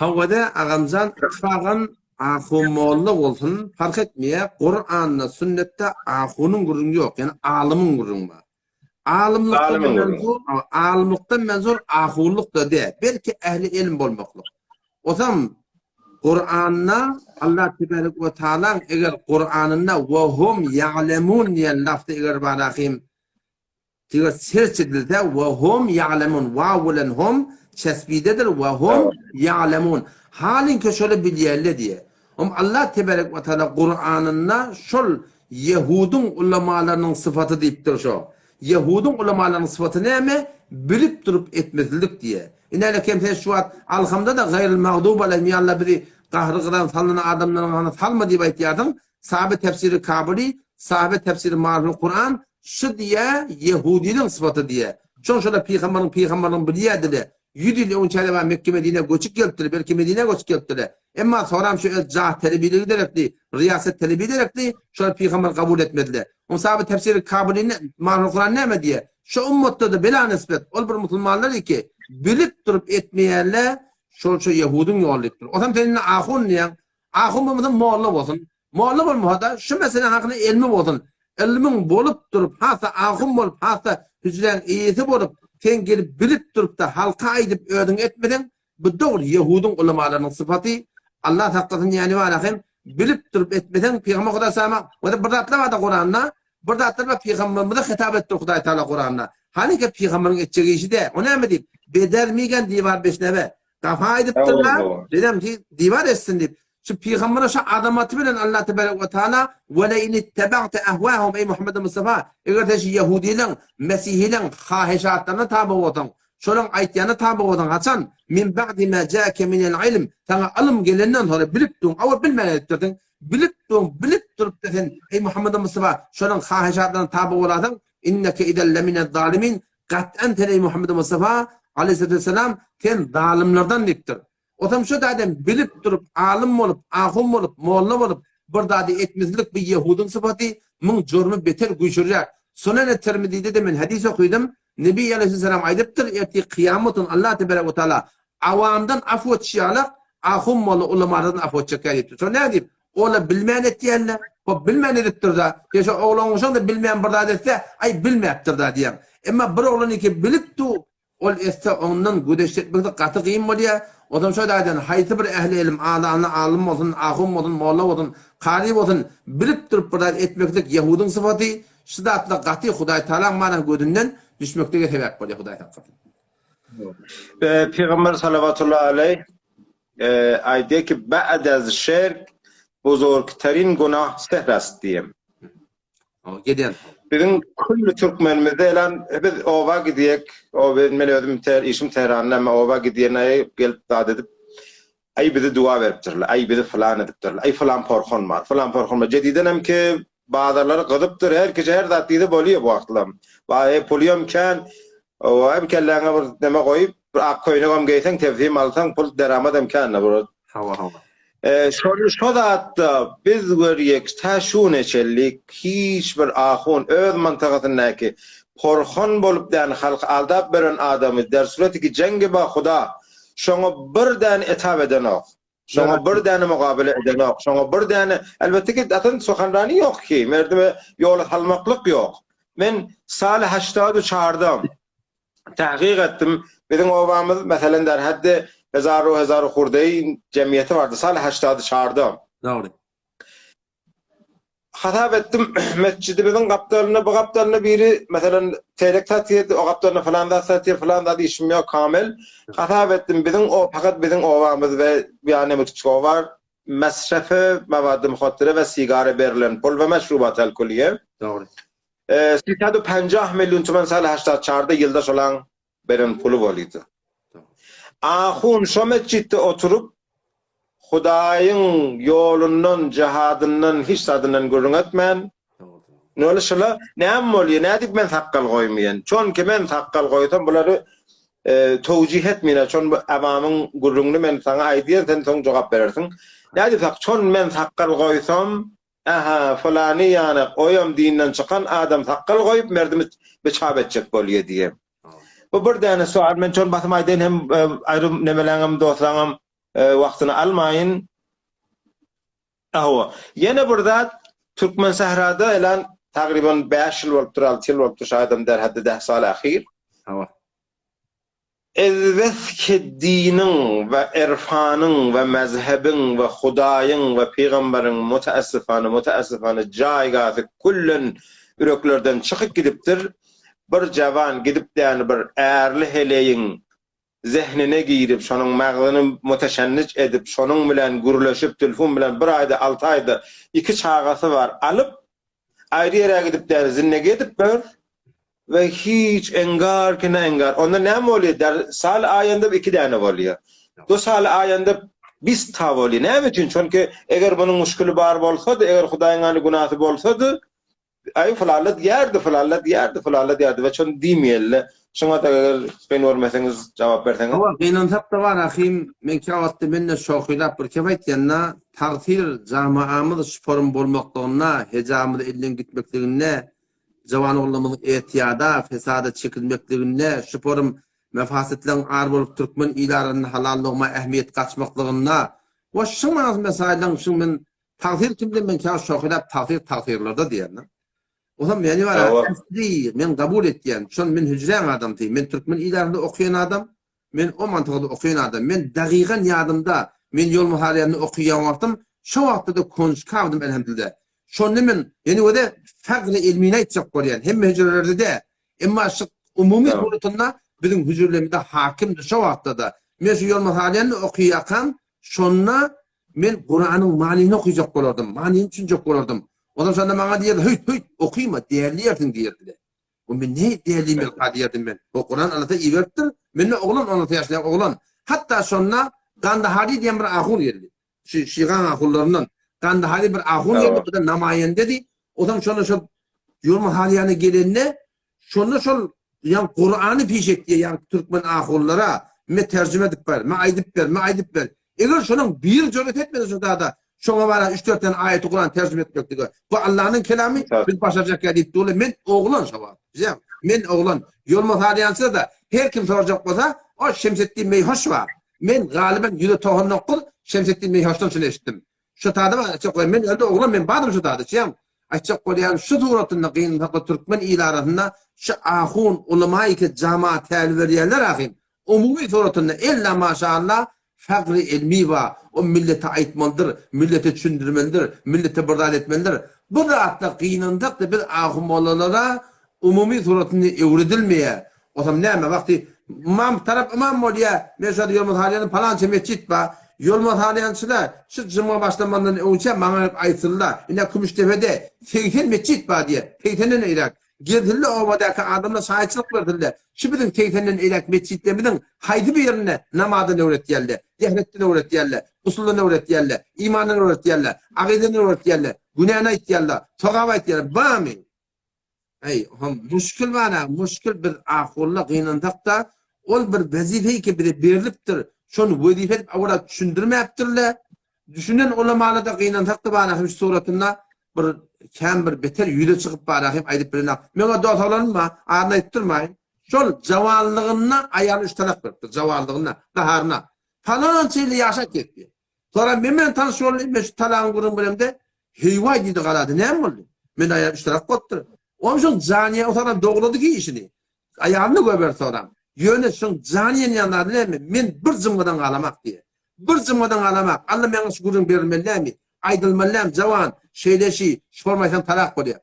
Hawada agamjan ittifagan ahun molla bolsun parh etmeýä Kuranda sünnetde ahunyň gürrüňi ýok ýani alymyň gürrüňi bar. Alymlykdan menzur alymlykdan menzur ahunlyk da däl belki ähli elm bolmaklyk. Osam Kuranda Allah tebarek we taalaň eger Kuranynda we hum ýa'lemun diýen lafzy eger barahym Eger serç edilse, we hum ýa'lemun, waw bilen hum çesbidedir, we hum ýa'lemun. Halyňki şoly bilýärler diýýär. Hum Allah tebarek we taala Kuranynda şol ýehudyň ulamalarynyň syfaty diýipdir şo. Ýehudyň ulamalarynyň syfaty näme? Bilip durup etmesizlik diýýär. Ine kem sen şu wagt alhamda-da gaýryl magdub aleýhim ýa Allah bizi gahry gyran salnan adamlaryň hanyna salma diýip aýtýarsyň. Sahabe tefsiri Kabyly, sahabe tefsiri Mariful Kuran, şu diýä ýehudynyň sypaty diýä. Şoň şola pygambaryň pygambarlygyny bilýädile. Ýüz ýyl öňçäde bar Mekke Medinä göçüp gelipdir, belki Medinä göçüp gelipdirle. Emma soram şu öz jah telebiligi derekli, riýasat telebi derekli şolar pygambary kabul etmedile. Oň sahabe tefsiri Kabyly Mariful Kuran näme diýä? Şu ummatda-da bela nisbet ol bir musulmanlar iki bilip durup etmeýänle şol şu ýehudyň ýoly diýipdir. Osam sen indi ahun diýýäň. Ahun bolmasa molla bolsun. Molla bolmasa-da şu mesele hakynda elmi bolsun. Ylmyň bolup durup, has-da ahun bolup, has-da hüjräň eýesi bolup, sen gelip bilip durup-da halka aýdyp özüň etmeseň, bu dogry ýehudyň ulamalarynyň sypaty. Allah saklasyn ýany bar ahym, bilip durup etmeseň, Pygamber Hudaý sama, bir zatlar barda Kuranda, bir zatlar bar Pygamberimize hitap etdi Hudaý Taala Kuranda. Hanyka Pygamberiň etjek işi dä. O näme diýip? Beder migen diwar beşnebe. Gafa aýdypdyrlar, Bizem diwar etsin diýip. Şu pygambere şu azamaty bilen Allah tebarek we taala we le in ittaba'te ahwahum eý Muhammed Mustafa, eger sen şu ýehudileň, mesihileň haheşatlaryna taby bolsaň, şolaň aýtýanyna taby bolsaň, haçan min ba'di ma ja'ke minel ilm, saňa ylym gelenden soňra bilip duň, awal bilmän edipdirsiň, bilip duň, bilip durup-da sen eý Muhammed Mustafa şolaň haheşatlaryna taby bolasaň, inneke izen leminez zalimin, Gat'an sen eý Muhammed Mustafa aleýhissalatu wesselam sen zalymlardan diýipdir. Otam şu zaden bilip durup alym bolup, ahun bolup, molla bolup bir zady etmezlik bu ýehudyň sypaty, muň jurmy beter güýçlüräk. Sunene Tirmizide-de men hadys okydym, Nebi aleýhissalam aýdypdyr, ertir kyýamat gün Allah tebarek we taala awamdan afu etişi ýalak ahun molla ulamalardan afu etjekkä diýipdir. Şo näme diýip? Ola bilmän etýänle, hop bilmän edipdir-da. Sen şo oglan guşaň-da bilmän bir zat etse, aý bilmäpdir-da diýýäň. Emma bir oglanyňky bilip dur, ol etse ondan gözeş çekmesi gaty gyn bolýar. Ozam şo taýdan haýsy bir ähli ylym, azanly alym bolsun, ahun bolsun, molla bolsun, kary bolsun, bilip durup bir zat etmeklik ýehudyň sypaty. Şu zatlar gaty Hudaý Tagalaň mana gözünden düşmeklige sebäp bolýar Hudaý saklasyn. Pygamber salawatullahi aleýh aýdýar ki, Ba'd az şirk buzurgterin günah sehr ast diýen. Giden. Biziň külli türkmenimizde elan biz oba gidýek, o men özüm ter işim Tähranda, men oba gidýän aý gelip zat edip, aý bizi duwa beripdirler, aý bizi fylan edipdirler, aý fylan porhon bar, fylan porhon bar. Jedidenem ki bazarlary gyzypdyr, her kişi her zat diýse bolýar bu wagtlam. Baý pulýam kän, Oba bir kelläňe bir neme goýup, bir ak köýnegem geýseň, tebsim alsaň, pul deramadam kän-de bu. Hawa, hawa. E, şol şo zatda biz görýek, tä şu güne çenli hiç bir ahun öz mantakasyndaky porhan bolup dän halky aldap beren adamy der sureti ki jengi ba huda şoňa bir däne etap edenok. Şoňa bir däne mugabele edenok. Şoňa bir däne, elbetde ki, zaten suhanrani ýok ki, merdime ýola salmaklyk ýok. Men saly haştad çarda tahkyk etdim. Biziň obamyz, meselen, der haddi hezaru hezaru hurdeý jemgyýeti bardy, saly haştad çarda. Dogry. Hasap etdim, metjidimiziň gapdalynda, bu gapdalynda biri, meselem, telek satýardy, o gapdalynda pylan zat satýar, pylan zat işim ýok, kamil. Hasap etdim, biziň o, pakat biziň obamyz we ýany bir kiçik oba bar, mesrefe mawady muhaddire we sigara berlen pul we meşrubat alkolýe. Dogry. Sisadu penjah million tuman sal haştad çarda ýylda şolaň beren puly bolýdy. Ahun şo metjitde oturyp, Hudaýyň ýolundan, jihadyndan, hiç zadyndan gürrüň etmän, Nol şula näme bolýar, nädip men sakgal goýmaýan? Çonki men sakgal goýsam bulary towjih etmeýän, çon bu awamyň gürrüňini men saňa aýdýan, sen soň jogap berersiň. Nädip sak, çon men sakgal goýsam, Aha, pylany ýanak, oýam dinden çykan adam sakgal goýup merdimi biçap etjek bolýa diýe. Bu bir däne sual, men şony basym aýdaýyn hem aýry nemeleňem, dostlaňam. Wagtyny almaýyn. Hawa. Ýene bir zat, Türkmensährada elan tagryban 5 ýyl bolupdyr, 6 ýyl bolupdyr, şaýdam der haddy deh sal ahyr. Hawa. Ezbeski diniň we erfanyň we mezhebiň we Hudaýyň we pygamberiň müteessifane, müteessifane jaýgasy küllen ýüreklerden çykyp gidipdir. Bir jawan gidip däni bir ärli heleýiň zehnine girip, şonuň magzyny müteşenniç edip, şonuň bilen gürleşip, telefon bilen bir aýda, alty aýda iki çagasy bar, alyp, aýry ýere gidip däl, zindegi edip ber we hiç engar ki ne engar. Onda näme bolýar? Der sal aýanda iki däne bolýar. Du sal aýanda bis ta bolýar. Näme üçin? Çünki eger munuň muşkili bar bolsady, eger Hudaýyň any günasy bolsady, Aý pylalla diýerdi, pylalla diýerdi, pylalla diýerdi we şony diýmeýelle. Şuňa-da eger kyn görmeseňiz jogap berseňiz. Hawa, gynansak-da bar ahym, men käwagtda men-de şohylap bir kep aýtýan-da, tagsyr jamaamyz şuporym bolmaklygynda, hejabymyz elden gitmekliginde, jawan oglanlarymyzyň etiýada, fesada çekilmekliginde, şuporym mefasytlaryň ar bolup türkmen il arasynda halal logma ähmiýet gaçmaklygynda we şuň mesaýyllaryň şuň men Tagsyr kimde men käwagt şohylap tagsyr tagsyrlarda diýýän. Olam meni bar ähli men kabul etýän. Şon men hüjräň adamsy. Men türkmen ilarynda okaýan adam. Men o mantykda okaýan adam. Men dagygan ýadymda men ýol muharremini okaýan wagtym şo wagtda-da konçkawdym elhamdülillah. Şonda men ýene öde fagry ilmini aýtjak bolýan. Hemme hüjrelerde dä. Emma şu umumy suratynda biziň hüjrelerimizde hakimdi şo wagtda-da. Men şu ýol muharremini okaýakam şonda Men Kuranyň manyny okyjak bolardym, manyny düşünjek bolardym. Olam şonda maňa diýerdi, Höýt, höýt, okyma, dälliýersiň diýerdiler. O men ne dällimelka diýerdim men. O Kuran Allata iberipdir, mende oglan 16 ýaşly oglan. Hatda şonda Gandahari diýen bir ahun geldi. Şu şigaň ahunlaryndan Gandahari bir ahun geldi, bu da namaýendedi. Olam şonda şol Ýolma Halyýana gelende Şonda şol ýa Kurany piş etýär, ýa türkmen ahunlara me terjime edip ber, me aýdyp ber, me aýdyp ber. Eger şonuň bir jüret etmese şu zada, şoňa bara üç-dört tane aýaty Kuran terjime etmeklige. Bu Allanyň kelamy, biz başarjak ýa diýip durlar. Men oglan şo wagt. Bilýäňmi? Men oglan. Ýolma salýança da her kim sorajak bolsa, o Şemsetdin Meýhoş bar. Men galyban 199 Şemsetdin Meýhoşdan şuny eşitdim. Şu tada bar, aýtjak bolýan, men ýerde oglan, men bardym şu tada, çyýam. Aýtjak bolýan, şu suratynda gynansak türkmen il arasynda şu ahun, ulamaiki jamaat tälim berýärler ahym. Umumy suratynda ella maşallah fagry ilmi bar. O millete aýtmalydyr, millete düşündirmelidir, millete bir zat etmelidir. Bu zatlar gynansak-da biz ahun mollalara umumy suratynda öwredilmeýär. Osam näme wagty ymam tarap ymam bolýa, men şo ýerde ýolma salýan palança metjit ba, ýolma salýançylar şu juma başlamandan öňçä maňa gelip aýtsynla, ine Kümüşdepede 80 metjit ba diýe, segsenden eýläk. Gelsinle obadaky adamlar şaýatçylyk bersinle, şu biziň segsenden eýläk metjitlerimiziň haýsy birinde namazdan öwretýärle, zähretden öwretýärle, gusuldan öwretýärle, imandan öwretýärle, agyzdan öwretýärle, günäni aýtýarla, sogap aýtýarla, bamy? Eý, hom muşkil bar-a, muşkil biz ahulla gynansak-da, ol bir wezipe ki bize berlipdir, şony wezipe edip awala düşündirmäpdirler. Düşünen ulamalar-da gynansak-da bar-a hem şu suratynda bir kän bir beter ýüze çykyp bar-a hem aýdyp bilenok. Meň o dos oglanym bar, adyny aýdyp durmaýyn. Şol jawanlygynda aýalyna üç talak beripdir, jawanlygynda, gaharyna. Palança ýyl ýaşap gezdi. Soňra men bilen tanyş boldy, men şu talagyň gürrüň beremde, Heý-waý diýdi galady, näme boldy? Men aýal üç talak bolupdyr. Onsoň janyýa otaran dogrady ki işini. Aýalyny goýberdi soňra. Ýöne şoň jany ýanýan zady näme? Men bir jymgadan galamak diýýär. Bir jymgadan galamak. Alla meňe şu gürrüň berilmeli dälmi? Aýdylmaly dälmi? Jawan, şeýle şi, şormaýsaň talak bolýar.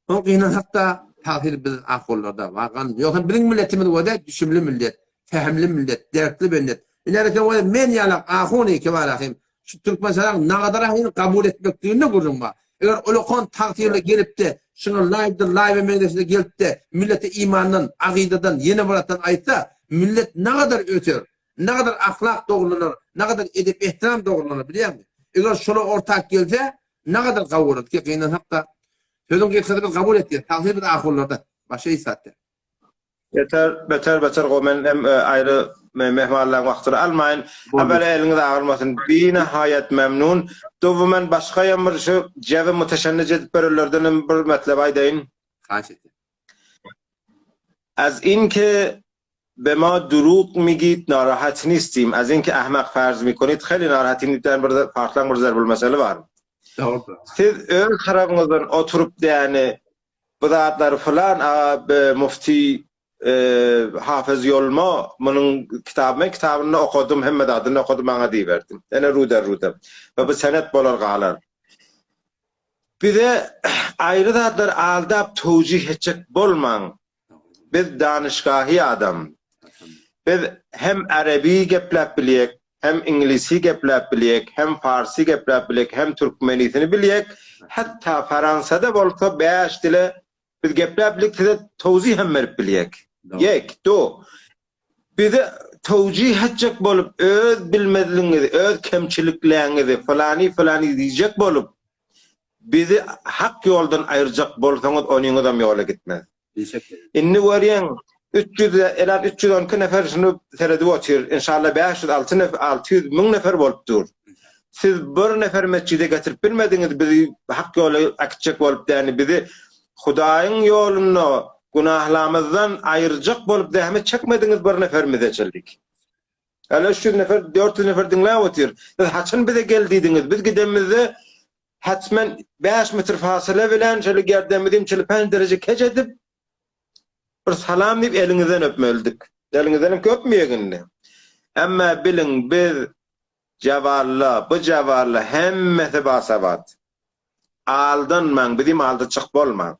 Soň gynansak-da, tagsyr biz ahunlarda bar. Ýogsa biziň milletimiz göze düşümli millet, pähimli millet, dertli millet. Ileriki göze men ýalak ahun iki bar ahym. Şu Türkmenistanyň nagadar ahyny kabul etmekliginde gürrüň bar. Eger ulakan tagsyrly gelip-de, şuňa laýypdyr, laýyba meňzeşine gelip-de, millete imandan, agydadan, ýene bir zatdan aýtsa, millet nagadar öser, nagadar ahlak dogrulanar, nagadar edep-ehtiram dogrulanар, bilýäňmi? Eger şolar ortak gelse, nagadar gawy bolar. Ki gynansak-da, sözüň gysgasy biz kabul etýäs, tagsyr biz ahunlarda. Başga hiç zat däl. Beter, beter, beter gowy. Men hem e, aýry mehmanlaryň wagtyny almaýyn. Habere eliňiz agyrmasyn. Binahaýat memnun. Dowmy men başga hem bir şu jebi müteşennic edip berenlerden hem bir metlep aýdaýyn. Haýyş etdim. Az inki. به ما دروغ میگید ناراحت نیستیم از اینکه احمق فرض میکنید خیلی ناراحتیم diýip bir farklan bir zarbul bar. Dogry. Siz öz tarapyňyzdan oturyp däni bu zatlary filan a mufti e, Hafız Ýolma munuň kitaby men kitabyny okadym hemme zadyny okadym maňa diýiberdim. Ene ruder ruder. We bu senet bolar galar. Bize aýry zatlar aldap towjih etjek bolmaň. Biz danyşgahi adam. Biz hem arabi gepläp bilýek, hem iňlisi gepläp bilýek, hem farsi gepläp bilýek, hem türkmenisini bilýek. Hatda Fransada bolsa 5 dile biz gepläp bilýek, size towzih hem berip bilýek. Ýek, do. Bize towjih etjek bolup öz bilmezligiňizi, öz kemçilikleňizi falani falani diýjek bolup bizi hak ýoldan aýyrjak bolsaňyz onyňyzam ýola gitmez. Indi görýäň 300 elan 312 nefer şunu seredip otyr. Inşallah 506 nefer 600 müň nefer bolup dur. Siz bir nefer mesjide getirip bilmediňiz bizi hak ýola akitjek bolup däni bizi Hudaýyň ýolunda günahlarymyzdan aýyrjak bolup zähmet çekmediňiz bir neferimize çeldik. Hele 300 nefer 400 nefer diňläp otyr. Siz haçan bize gel diýdiňiz? Biz gidemizde hatmen 5 metr fasyla bilen şöyle gerdenimizi şöyle 5 derece keç edip bir salam diýip eliňizden öpmelidik. Eliňizden hem köpmeyek indi. Emma bilin biz jaballa, bu jaballa hemmesi basabat. Aldanmaň, bizim aldaçyk bolmaň.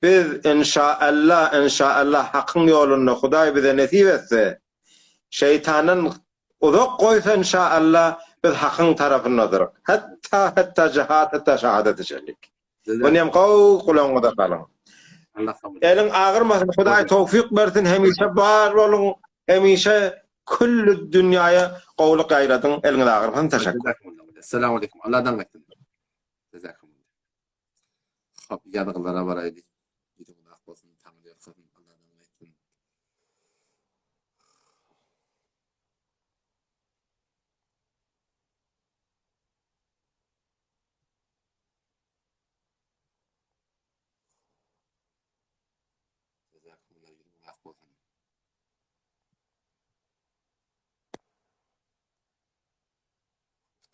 Biz inşaallah, inşaallah hakyň ýolunda Hudaý bize nesip etse, şeytandan uzak goýsa inşaallah biz hakyň tarapyndadyr. Hatta hatta jihad, hatta şahadat eçelik. Bunu hem gowy gulagyňyza salyň. Allah kabul Eliň agyrmasyn, Hudaý towfik bersin, hemişe bar boluň, hemişe külli dünýäye gowulyk ýaýradyň. Eliňiz agyrmasyn, teşekkür. Esselamu aleyküm. Allah'dan gaýtsyn. Jazakumullah. Hop, ýazgylara baraýly. Ýüzüň ak bolsun, taňry ýalkasyn, Allah'dan gaýtsyn. Jazakumullah, ýüzüň ak bolsun.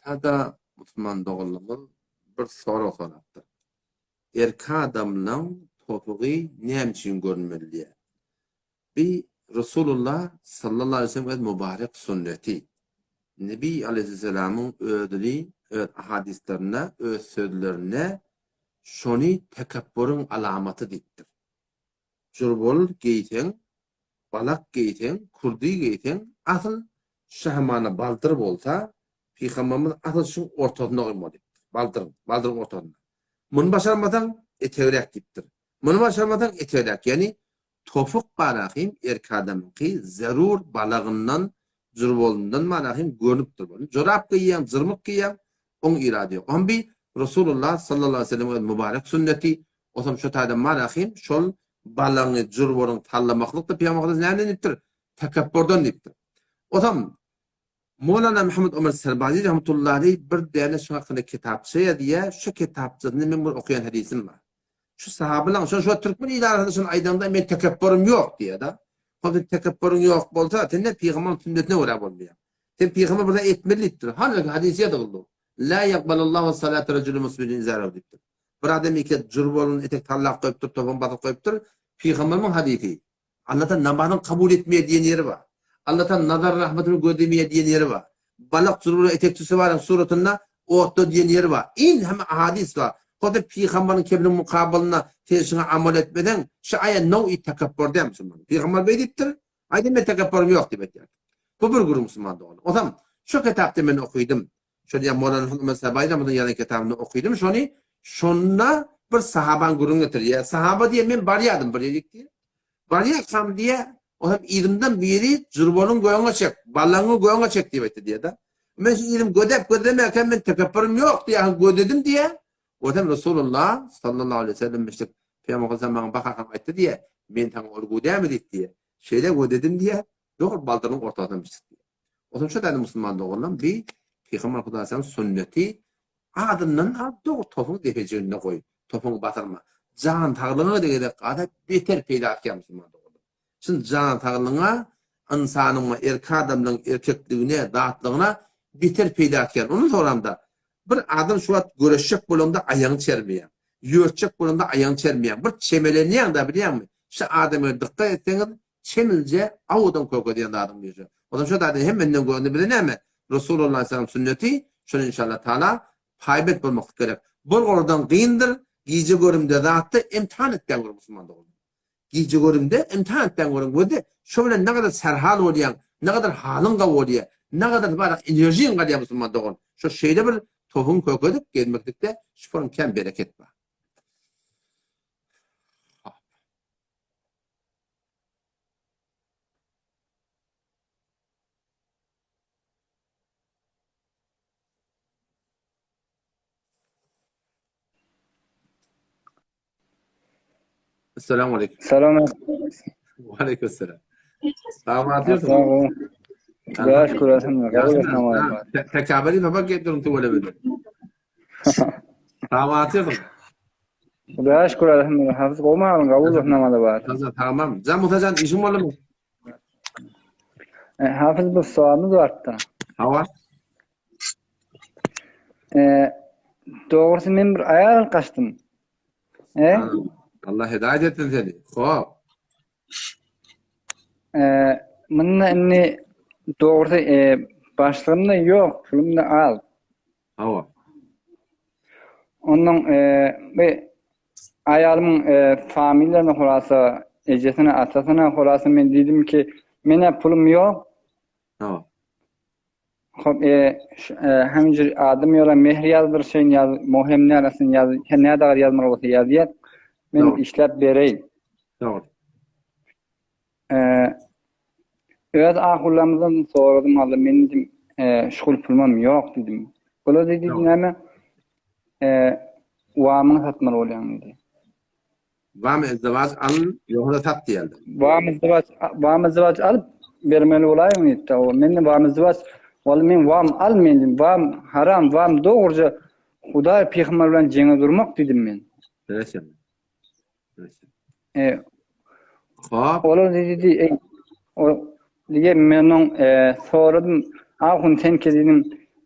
Tada musulman doganlarymyz bir sorag sorapdyr. Erkek adamlaň topugy näme üçin görünmeli diýýär. Bi Resulullah sallallahu aleyhi ve sellem öz mübarek sünneti. Nebi aleyhisselamyň özüni öz ahadislerinde, öz sözlerinde şony tekepburyň alamaty diýipdir. Jurbol geýseň, balak geýseň, kurdy geýseň, asyl şahamana baldyr bolsa, Pygamberimiz asyl şuň ortasynda goýmaly diýipdir. Baldyryň, baldyryň ortasynda. Muny başarmasaň, etegräk diýipdir. Muny başarmasaň, etegräk. Ýagny topuk barahym erkek adamyňky zerur balagyndan, jurbolyndan barahym görnüp durmaly. Jorap geýýäň, jyrmyk geýýäň, oň irady ýok. Oňam bi Resulullah sallallahu aleyhi ve sellemiň öz mübarek sünneti, Osam şo taýdan marahym şol balaňy jurboryň tallamaklykda Pygamber Muhammet näme diýipdir? Tekepburdan diýipdir. Osam Molana Muhammed Omar Serbazi rahmetullahi aleyh bir däne şu hakynda kitapça ýazýar. Şu kitapçasyny men bir okaýan hadisim bar. Şu sahabalaň şo şu türkmen il arasynda şony aýdanda men tekepburym ýok diýýär-de. Hol sen tekepburyň ýok bolsa, sen ne pygamberyň sünnetine görä bolmaýar. Sen pygamber bir zat etmeli diýipdir. Hany hadis ýazyldy. La yaqbalullahu salata rajulin musbilin izarahu diýipdir. Bir adam eke jurbolun etek tallap goýupdyr, topuny basyp goýupdyr. Pygamberimiň hadysy. Allahdan namazyny kabul etmeýär diýen ýeri bar. Allahdan nazar rahmetini gözlemeýär diýen ýeri bar. Balak jurbola etekçisi baryň suratynda otda diýen ýeri bar. In hem hadys bar. Hozir pygamberiň keblin mukabalynda sen şuňa amal etmeseň, şu aýa now-i tekepbur däl musulman. Pygamber beý diýipdir. Aýdym men tekepburum ýok diýip aýtýar. Bu bir gürrüň musulman dogan. Ozam şu kitapda men okydym. Şol ýa Molana Muhammed Sabaýy Ramazan ýazan kitabynda okydym şony. Şonda bir sahabaň gürrüň getirýär. Sahaba diýýär, men barýardym bir ýerik diýýär. Barýarkam diýýär, o hem yzymdan biri jurbalyň göňe çek, balaňy göňe çek diýip aýtdy diýýär-de. Men şu yzym gözäp gözlemäkäm men tekepbirim ýok diýýär, gözledim diýýär. O hem Resulullah sallallahu aleyhi ve sellem müşrik Pygamber sallallahu maňa bakarkam aýtdy diýýär, men saňa ol gödämi diýip diýýär. Şeýle gözledim diýýär, dogry baldyryň ortasyna müşrik diýýär. Otam şo däli musulman doganlam bi Pygamber Hudaýyň sünneti adyndan al dogry topuň depejiginde goý. Topuňy basyrma. Jan saglygyňa-da gezek galsa beter peýdasy kän musulman doganlar. Çyn jan saglygyňa, ynsanyň we erkek adamlaryň erkekligine, zatlygyna beter peýda etýär. Ondan soňramda bir adam şu wagt göreşjek bolanda aýagyny çermeýär. Ýörtjek bolanda aýagyny çermeýär. Bir çemelenýäň-dä bilýäňmi? Şu adama dykgat etseňiz, çemilje awudan köke diýen zadyň biri şo. Onsoň şo zady hem menden göründi bize näme? Resulullah aleyhisselam sünneti, şony inşallah taala paýbent bolmaklyk gerek. Bol olardan gyndyr, gije görümde zatda imtihan etýän bir musulman dogan. Gije görümde imtihan etýän görüň gözde şo bilen ne gadar serhal bolýaň, ne gadar halyň gawy bolýar, ne gadar barak enerjiň galýar musulman dogan. Şo şeýle bir tohum kökedip gezmeklikde şuparyň kän bereket bar. Assalamu aleykum. Salam. Wa aleykum assalam. Salam Sag Hudaýa şükür elhamdülillah. Tekabeli baba gelip durun tüweleme. Salam Hudaýa şükür elhamdülillah. Hafız gowy halyň gabul bolsun namaza bar. Tamam. Jan Musa jan işiň boldumy? E, Hafız bu soalymyz bardy. Hawa. E, dogrusy men bir aýal kaçdym. E? Allah hidayet etsin seni. Hop. E, munda indi dogrusy e, başlygym da ýok, pulum da az. Hawa. Ondan e, bu aýalymyň e, familiýasyny horasa, ejesini, atasyny horasa men diýdim ki, menä pulum ýok. Hawa. Hop, e, e, hemjir adam ýola mehr ýazdyr, şeýin ýaz, mohem närasyny ýaz, her näde gar ýazmaly bolsa ýazýar. Men Dogry. işläp bereýin. Dogry. E, öz ahullamyzdan soradym Allah, men diýdim, e, şugul pulumam ýok diýdim. Olar diýdi, Dogry. näme? E, wamyňy satmaly bolýaň diýdi. Wam izdiwaç al, ýogsa sat diýerler. Wam izdiwaç, wam izdiwaç alyp bermeli bolaýyň diýdi. O men wam izdiwaç, walla men wam al men diýdim. Wam haram, wam dogruja Hudaý pygamber bilen jeňe durmak diýdim men. Bereşem. Bereşem. E, Hop. Olar diýdi, ey, o diýe men oň e, soradym, ahun sen ki diýdim,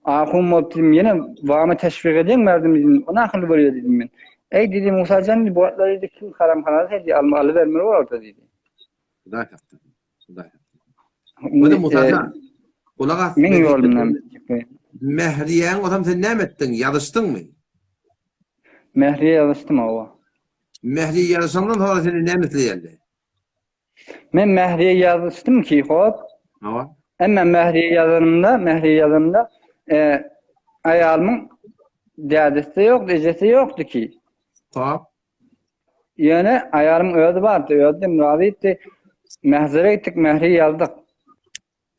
ahun bolup diýdim, ýene wamy teşwik edýäň berdim diýdim, o nahyl bolýar diýdim men. Ey diýdi, Musa jan diýdi, bu wagtlar diýdi, kim haram halal diýdi, alma alybermeli bolardy diýdi. Hudaý saklasyn. Hudaý saklasyn. Ony Musa e, jan, gulak as. Men ýolumdan. Mähriýäň osam sen näme etdiň? Ýazyşdyňmy? Mähriýe ýazyşdym hawa. Mähriýe ýazyşandan soňra seni näme isleýärler? Men Mähriýe ýazyşdym ki, hop. Hawa. Emma Mähriýe ýazanymda, Mähriýe ýazanymda, e, aýalymyň dädesi ýokdy, ejesi ýokdy ki. Hop. Ýöne aýalymyň özi bardy, özi hem razy etdi. Mähzere gitdik, Mähriýe ýazdyk.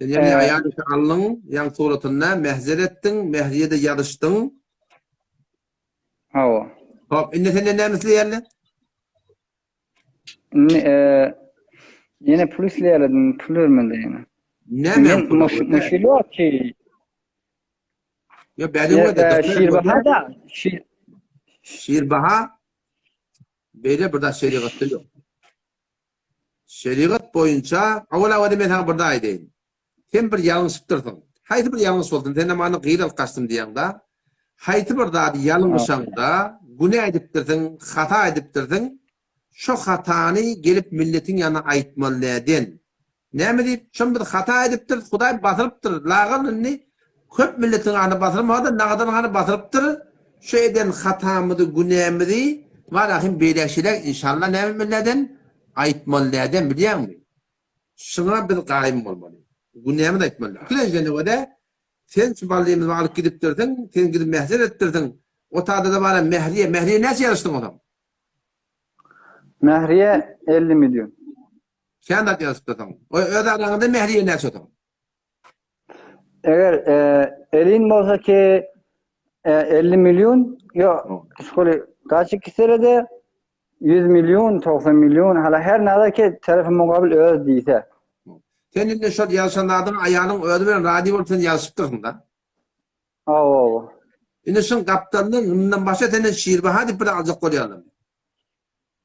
Sen ýagny aýal işi aldyň, ýaň suratynda mähzer etdiň, Mähriýe-de ýazyşdyň. Hawa. Hop, indi senden näme isleýärler? Indi e, ýene pul isleýärler, pul bermeli ýene. Näme Men pul? muş, muşilo ki. Ýa bäri we Şirbaha da, şir Şirbaha beýle bir da şerigatda ýok. Şerigat boýunça, awal-awal men saňa bir zat aýdaýyn. Sen bir ýalňyşypdyrsyň. Haýsy bir ýalňyş bolsun, sen hem ony gyz alyp gaçdym diýýäň-da. Haýsy bir zady ýalňyşaňda, günä edipdirsiň, hata edipdirsiň, şo hatany gelip milletiň ýanyna aýtmaly näden? Näme diýip, şon biz hata edipdiris, Hudaý basyrypdyr, lagal indi köp milletiň aryny basyrmasa-da, nagadan hany basyrypdyr, şu eden hatamyzy, günämizi walahim beýläk-şeýläk inşallah näme etmeli näden? Aýtmaly näden bilýäňmi? Şuňa biz gaýym bolmaly. Günämizi aýtmaly. Ikilenji nöwede sen şu ballymyzy alyp gidipdirsiň, sen gidip mähzer etdirsiň, o tada-da bara mähriye, mähriye näçe ýazyşdyň onsoň? Mähriye 50 million. Kän zat ýazypdyrsyň. O öz araňyzda mähriye näçe otuň? Eger e, elin bolsa ki e, 50 million, ýok, şoly gaçy kiserede 100 million, 90 million, hala her nada ki tarafy mugabil öz diýse. Sen indi şol ýazyşan zadyň aýalyň özi bilen razy bolup sen ýazyşypdyrsyň da. Hawa, hawa. Indi şuň gapdalyndan mundan başga senden şirbaha diýip bir aljak bolýarlar.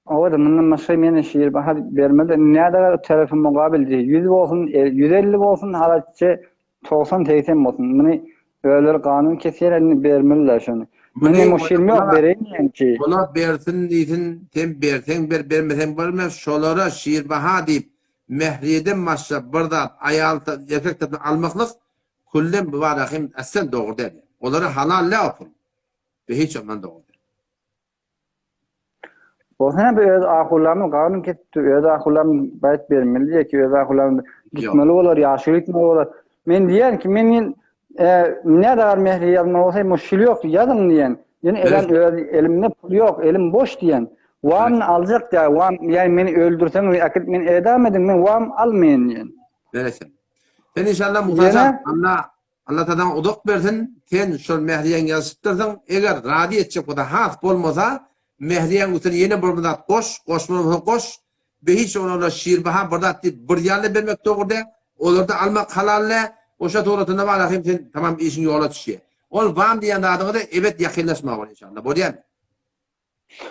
Owadan mundan başga meni şir baha bermedi. Näde tarafy mugabil diýdi. 100 bolsun, 150 bolsun, halatça 90-80 bolsun. Muny özleri kanun kesýär, indi bermeliler şony. Meni muşirim ýok, bereýin diýen ki. Olar bersin diýsin, sen berseň ber, bermeseň berme, şolara şirbaha diýip, mähriýeden başga bir zat aýal erkek tarapyndan almaklyk külden bu barada hem aslen dogry däl. Olara halal däl o pul. Bu hiç ondan dogry däl. Bolsa bir öz ahullamyz ganym kesipdi, öz ahullamyz baýt bermeli diýe ki, öz ahullamyz gitmeli bolar, ýaşuly gitmeli bolar. Men diýen ki, men ýen e, ne dar mehri ýazma bolsa, muşkil ýok, ýazyň diýen. Ýene elen öz elimde pul ýok, elim boş diýen. Wam aljak diýen, wam ýani meni öldürseňiz, äkit meni edam ediň, men wam almaýyn diýen. Beresin. Sen inşallah Musa Allah Allah saňa uzak bersin, sen şol mähriýäňi ýazyşypdyrsyň, eger razy etjek bolsa has bolmasa mähriýäň üstüne ýene bir zat goş, goşmaly bolsa goş, behiç olara şirbaha bir zat diýip bir ýaly bermek dogry däl, olarda almak halal däl, oşa suratynda bar ahym sen tamam işiň ýola düşýär. Ol wam diýen zadyňa-da ebet ýakynlaşma bol inşallah, bolýamy?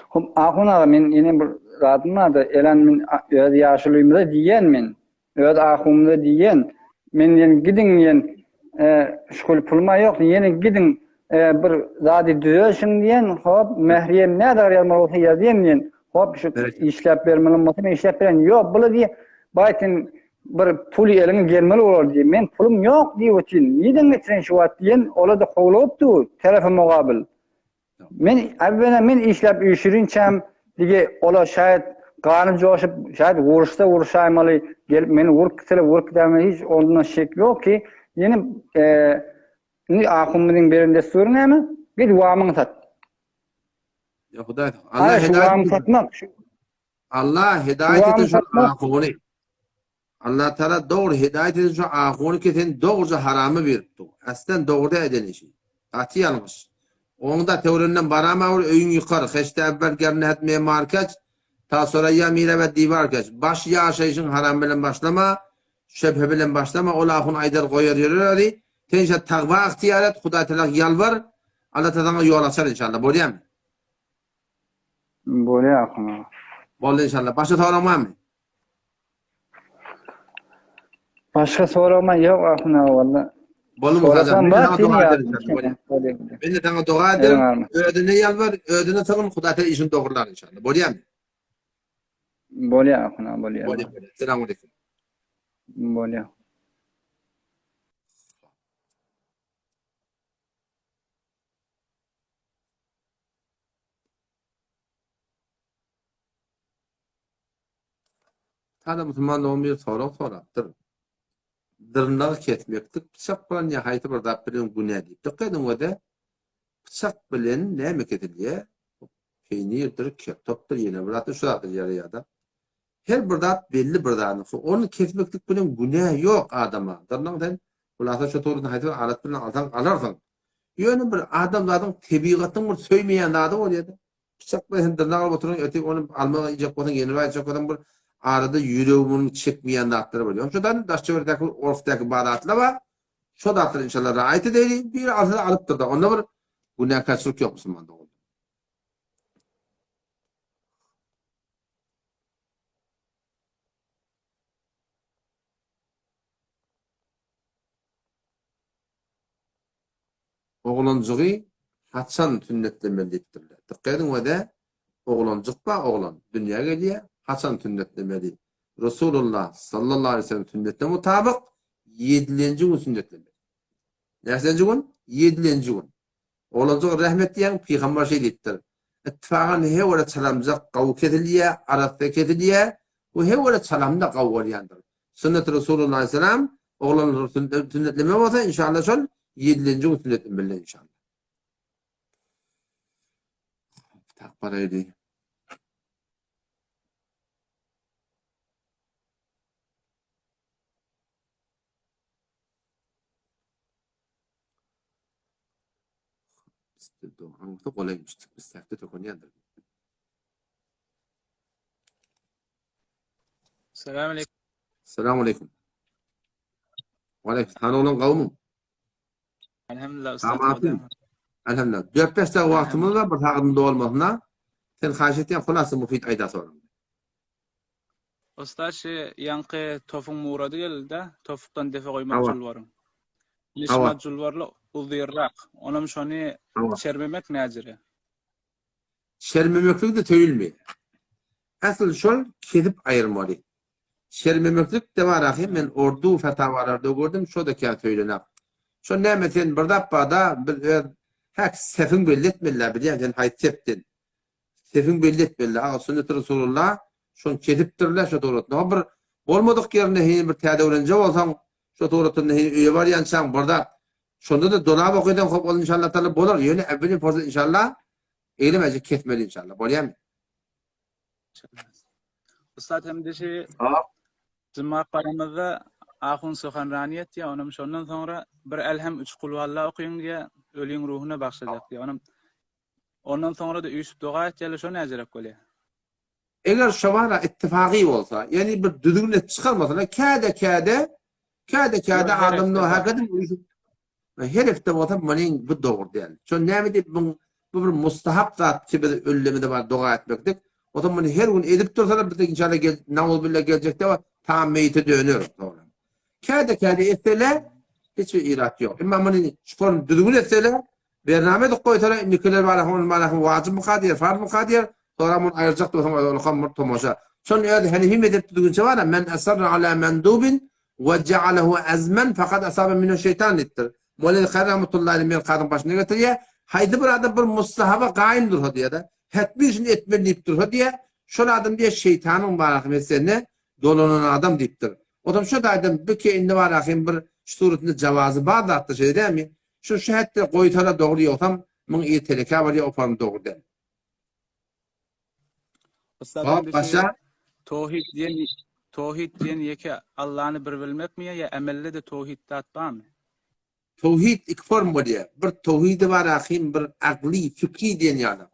Hop ahun aga men ýene bir zadym barda elan men öz ýaşulymyza diýen men öz ahunymyza diýen men diýen gidiň diýen şükür puluma ýok ýene gidiň bir zady düzelşiň diýen hop mähriyem nädar ýazmaly bolsa ýazýan diýen hop şu işläp bermeli bolsa men işläp beren ýok buly diýe baýtyn bir pul eliňe gelmeli bolar diýen men pulum ýok diýip otyryn nirden getireýin şu wagt diýen ola-da howlugyp dur terefe mugabyl Men äwwela men işläp üýşürinçäm dige ola şaýat gany joşup şaýat uruşsa uruşaýmaly gelip meni urup gitseler urup gidäýmeli hiç ondan şek ýok ki ýene indi ahunymyzyň beren dessury näme git wamyňy sat. Ýa Hudaý Allah hedaýat satmak. Allah hedaýat etsin şu ahuny. Allah Taala dogry hidaýat etsin şu ahuny ki sen dogruja harama berip dur. Aslen dogry däl eden işi. Gaty ýalňyş. Oňda töwrenden barama bir öýüň ýykar. Heşde evvel gernehet memar keç. Ta soraýa mire we diwar keç. Baş ýaşaýşyň haram bilen başlama. Şöbhe bilen başlama. Ol ahun aýdar goýar ýörer özi. Sen şa tagwa ygtyýar et. Hudaý Taala ýalbar. Allah Taala saňa ýol açar inşallah. Bolýamy? Bolýar ahun aga. Boldy inşallah. Başga soragyň barmy? Başga soragym ýok Ahun aga walla. Boldy Musajan. Men saňa doga ederin. Men saňa doga ederin. Özüne ýalbar, özüne sygyn, Hudaý sen işini dogrular inşallah. Bolýarmy? Bolýar Ahun aga, bolýar. Bolýar. Selamun aleyküm. Bolýar. Sada musulman dogan bir sorag sorapdyr. Dyrnagy kesmeklik pyçak bilen ýa haýsy bir zat bilen günä diýip. Dikkat ediň öde pyçak bilen näme kesilýär? Peýnirdir, kertopdyr, ýene bir zatdyr, şu zatlar ýaraýar-da. Her bir zat belli bir zadyň. Ony kesmeklik bilen günä ýok adama. Dyrnagy sen hulasa şu turuny haýsy bir alat bilen alsaň alarsyň. Ýöne bir adamzadyň tebigatyň bir söýmeýän zady bolýar-da. Pyçak bilen sen dyrnak alyp oturyň, ertir ony alma iýjek bolsaň, ýene bir aýtjak bolsaň bir arada ýüregi munuň çekmeýän zatlary bolýar. Şodan daş töwerekdäki orfdäki bar zatlar bar. Şo zatlary inşallah raýat edeli. Biri alsa alypdyr-da. Onda bir günäkärçilik ýok musulmanda. Oglanjygy haçan sünnetlemeli diýipdirler. Dykgat ediň wede oglanjyk bar oglan dünýä gelýär haçan sünnetlemeli. Resulullah sallallahu aleýhi we sellem sünnetine mutabyk ýedilenji gün sünnetlemeli. Näçenji gün? Ýedilenji gün. Oglanjyga rehmet diýýän pygamber şeý diýipdir. Ittifagan hewere çalamjak gawy kesilýär, arassa kesilýär we hewere çalamda gawy bolýandyr. Sünnet Resulullah aleyhisselam oglanlar sünnetleme bolsa inşallah şol ýedilenji gün sünnetlemeli inşallah. Tak baraydy. Aňsa golaýmyş. Biz tökünýändir. Salam aleyküm. Salam aleyküm. Aleyküm. Hany oglan gawmyň? Elhamdülillah ustad. Elhamdülillah. 4-5 dakika wagtymyz bar, bir sagadyň dolmasyna. Sen haýyş etýän hulasa mufid aýda soragyňy. Usta şi ýaňky tofuň murady geldi-de, tofukdan depe goýmak Hawa. julbaryň. Hawa. Nişma julbarly uzyrrak. Onam şony Hawa. çermemek näjire? Çermemeklik-de söýülmeýär. Asyl şol kesip aýyrmaly. Çermemeklik-de bar ahy, men ordu fatawalarda gördüm, şo-da kän söýlenak. Şo näme sen bir zat bar-da, biz öz häk sepiň belli etmeli-dä, bilýäň sen haýsy sepden. Sepiň belli etmeli-dä, aga sünneti Resulullah şony kesipdirler şo suratynda. Ho bir bolmadyk ýerinde heniz bir täze öwrenje bolsaň, şo suratynda heniz öýe barýançaň bir zat şonda-da dolap okysaň hop ol inşallah taala bolar. Ýöne äwwelin pursat inşallah eýlemäjek kesmeli inşallah. Bolýamy? Ussat hem-de şi Juma baramyzda ahun suhanrani etýär, onam şondan soňra bir elhem üç kulwalla okyň diýýär, öliň ruhuna bagşlajak diýýär. Onam ondan soňra-da üýşüp doga etýärler, şo näjerek bolýar? Eger şo bara ittifagy bolsa, ýagny bir düzgün edip çykarmasalar, käde-käde, käde-käde adamlar hakydym üýşüp Her hepde bolsa munyň bu dogry däl. Şo näme diýip muň bu bir mustahap zat ki biz öllemede bar doga etmeklik. Bolsa muny her gün edip dursalar biz inşallah gel nauzubilla geljekde tam meýite döner soňra. Käde käde etseler hiç bir irat ýok. Emma muny şu form düzgün etseler bername edip goýsalar indikiler bar hon bar wajypmyka diýer farzmyka diýer sonra muny aýyrjak bolsaň ol ham bir tomaşa. Şon öz Hanefi mezhep düzgünçe bar men esarra ala mendubin We ja'alehu azman faqad asaba minhu şeýtan diýipdir. Molel Kary rahmetullahi aleyh Merkazyň başynda getirýär. Haýsy bir adam bir mustahaba gaýym dursa diýýär-de, hetmi şuny etmeli diýip dursa diýýär, şol adam diýýär şeýtanyň barahym etsende dolanan adam diýipdir. Otam şo taýdan bu ki indi barahym bir şu suratynda jawazy bar zatdyr şeýle dälmi? Şu şu hetde goýsala dogry ýogsam muň yzy telekä barýar o form dogry däl. Hop, başa. Towhid diýen towhid diýen ýeke Allany bir bilmekmi ýa emelde-de towhid zat barmy? Towhid iki form bolýar. Bir towhidi bar ahim bir agly, fikri diýen ýaly.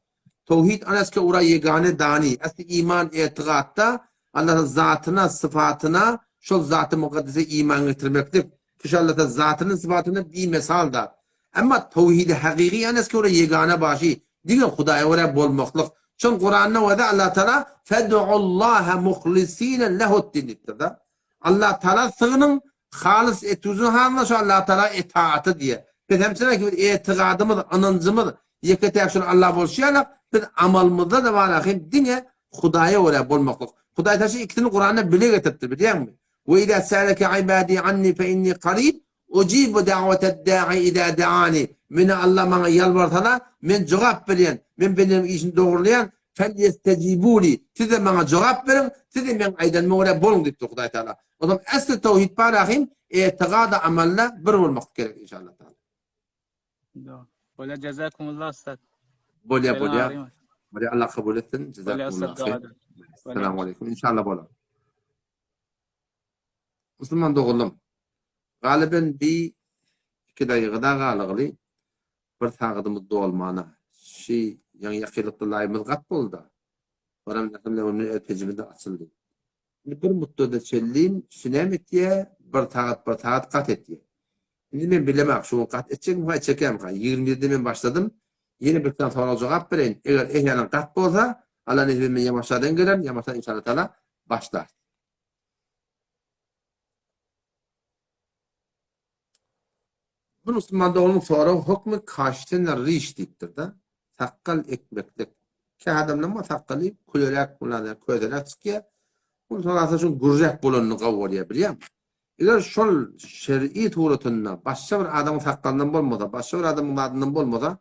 Towhid anaske ura ýegane dani. Asly iman etigatda Allah'ın zatyna, syfatyna, şol zaty mukaddese iman getirmeklik. Şu Allah'ın zatyny, syfatyny bir mesal zat. Emma towhidi hakyky ýaneski ora ýegana başy diňe Hudaýa görä bolmaklyk. Şol Kuranda wada Allah Taala fed'ullaha muhlisina lehu'd-din diýipdir-de. Allah Taala sygynyň halys etüzin halyna şo Allah Taala etaaty diýe. Biz hem çynaki biz etigadymyz, ynanjymyz ýeke-täk şol Allah bolşy ýalak, biz amalymyzda-da bar hem diňe Hudaýa görä bolmaklyk. Hudaý Taala şu ikisini Kuranda bile getiripdir, bilýäňmi? Ve izâ sâleke ibâdî annî fe innî karîb Ujibu da'weted-da'i izâ da'ani, Meni Allah maňa ýalbarsala, men jogap berýän, men bendämiň işini dogrulaýan, felýestejibû li, siz-de maňa jogap beriň, siz-de meň aýdanyma görä boluň diýipdir Hudaý Tagala. O zaman esli towhid bar ahim, etigada amalda bir bolmak gerek inşallah taala. Bolýar jazakumullah ustad. Bolýar bolýar. Bolýar Allah kabul etsin. Jazakumullah. Assalamu alaykum. Inşallah bolar. Musulman doganlarym, galyben bi iki daýyga-da galygyly bir sagadymyz dolmana. Şi ýaňy ýakynlykda laýymyz gat boldy-da. Baram ýakynda öňünden öz pejimiz-de açyldy. Indi bir mutdada çenlin şi näme etýä, bir sagat bir sagat gat etýä. Indi men bilemok şu gün gat etjekmika etjekkämika. 27-de men başladym. Ýene bir sany sorag jogap bereýin. Eger ehýanan gat bolsa, Allah nesip etse men ýa başladan gelerin, ýa başdan inşallah taala başlarys. Bir musulman doganyň soragy hökmi kaşten riş diýipdir-de. Sakgal ekmeklik. Kä adamlaryň bar sakgaly küleräk bolan, közeräk çykýar. Ol sorasa şoň gürräk bolanyny gowy görýär, bilýäňmi? Eger şol şer'i suratynda başga bir adamyň sakgalyndan bolmasa, başga bir adamyň zadyndan bolmasa,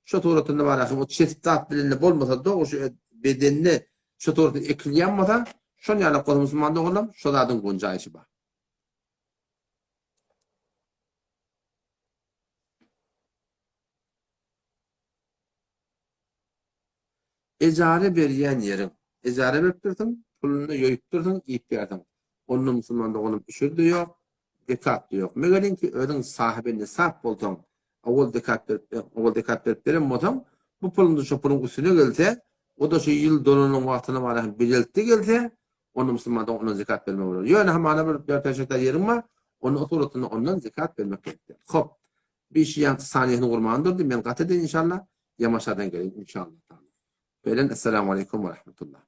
şo suratynda bar ahim o çesip zat bilende bolmasa, dogry şu bedende şo suratynda ekilýän bolsa, şon ýaly bolsa musulman doganlarym, şo zadyň gunjaýşy bar. Ejara berýän ýeriň. Ejara beripdirsiň, puluny ýoýupdyrsyň, iýip ýärsiň. Onda musulman doganym üşür-de ýok, zekat-da ýok. Megelinki özüň sahyby nisap bolsaň, owal zekat berip, owal zekat berip beren bolsaň, bu puluň-da şo puluň üstüne gelse, o-da şu ýyl dolanyň wagtyna bara hem bilelikde gelse, onda musulman dogan ondan zekat bermeli bolar. Ýöne hamana bir dört-bäş gektar ýeriň bar, onda o suratynda ondan zekat bermek gerek däl. Hop. Bir işi ýaňky saniýesini gurman durdy, men gaty edeýin inşallah, ýamaşadan geleýin inşallah. Bilen Esselamu Aleýkum we Rahmetullah.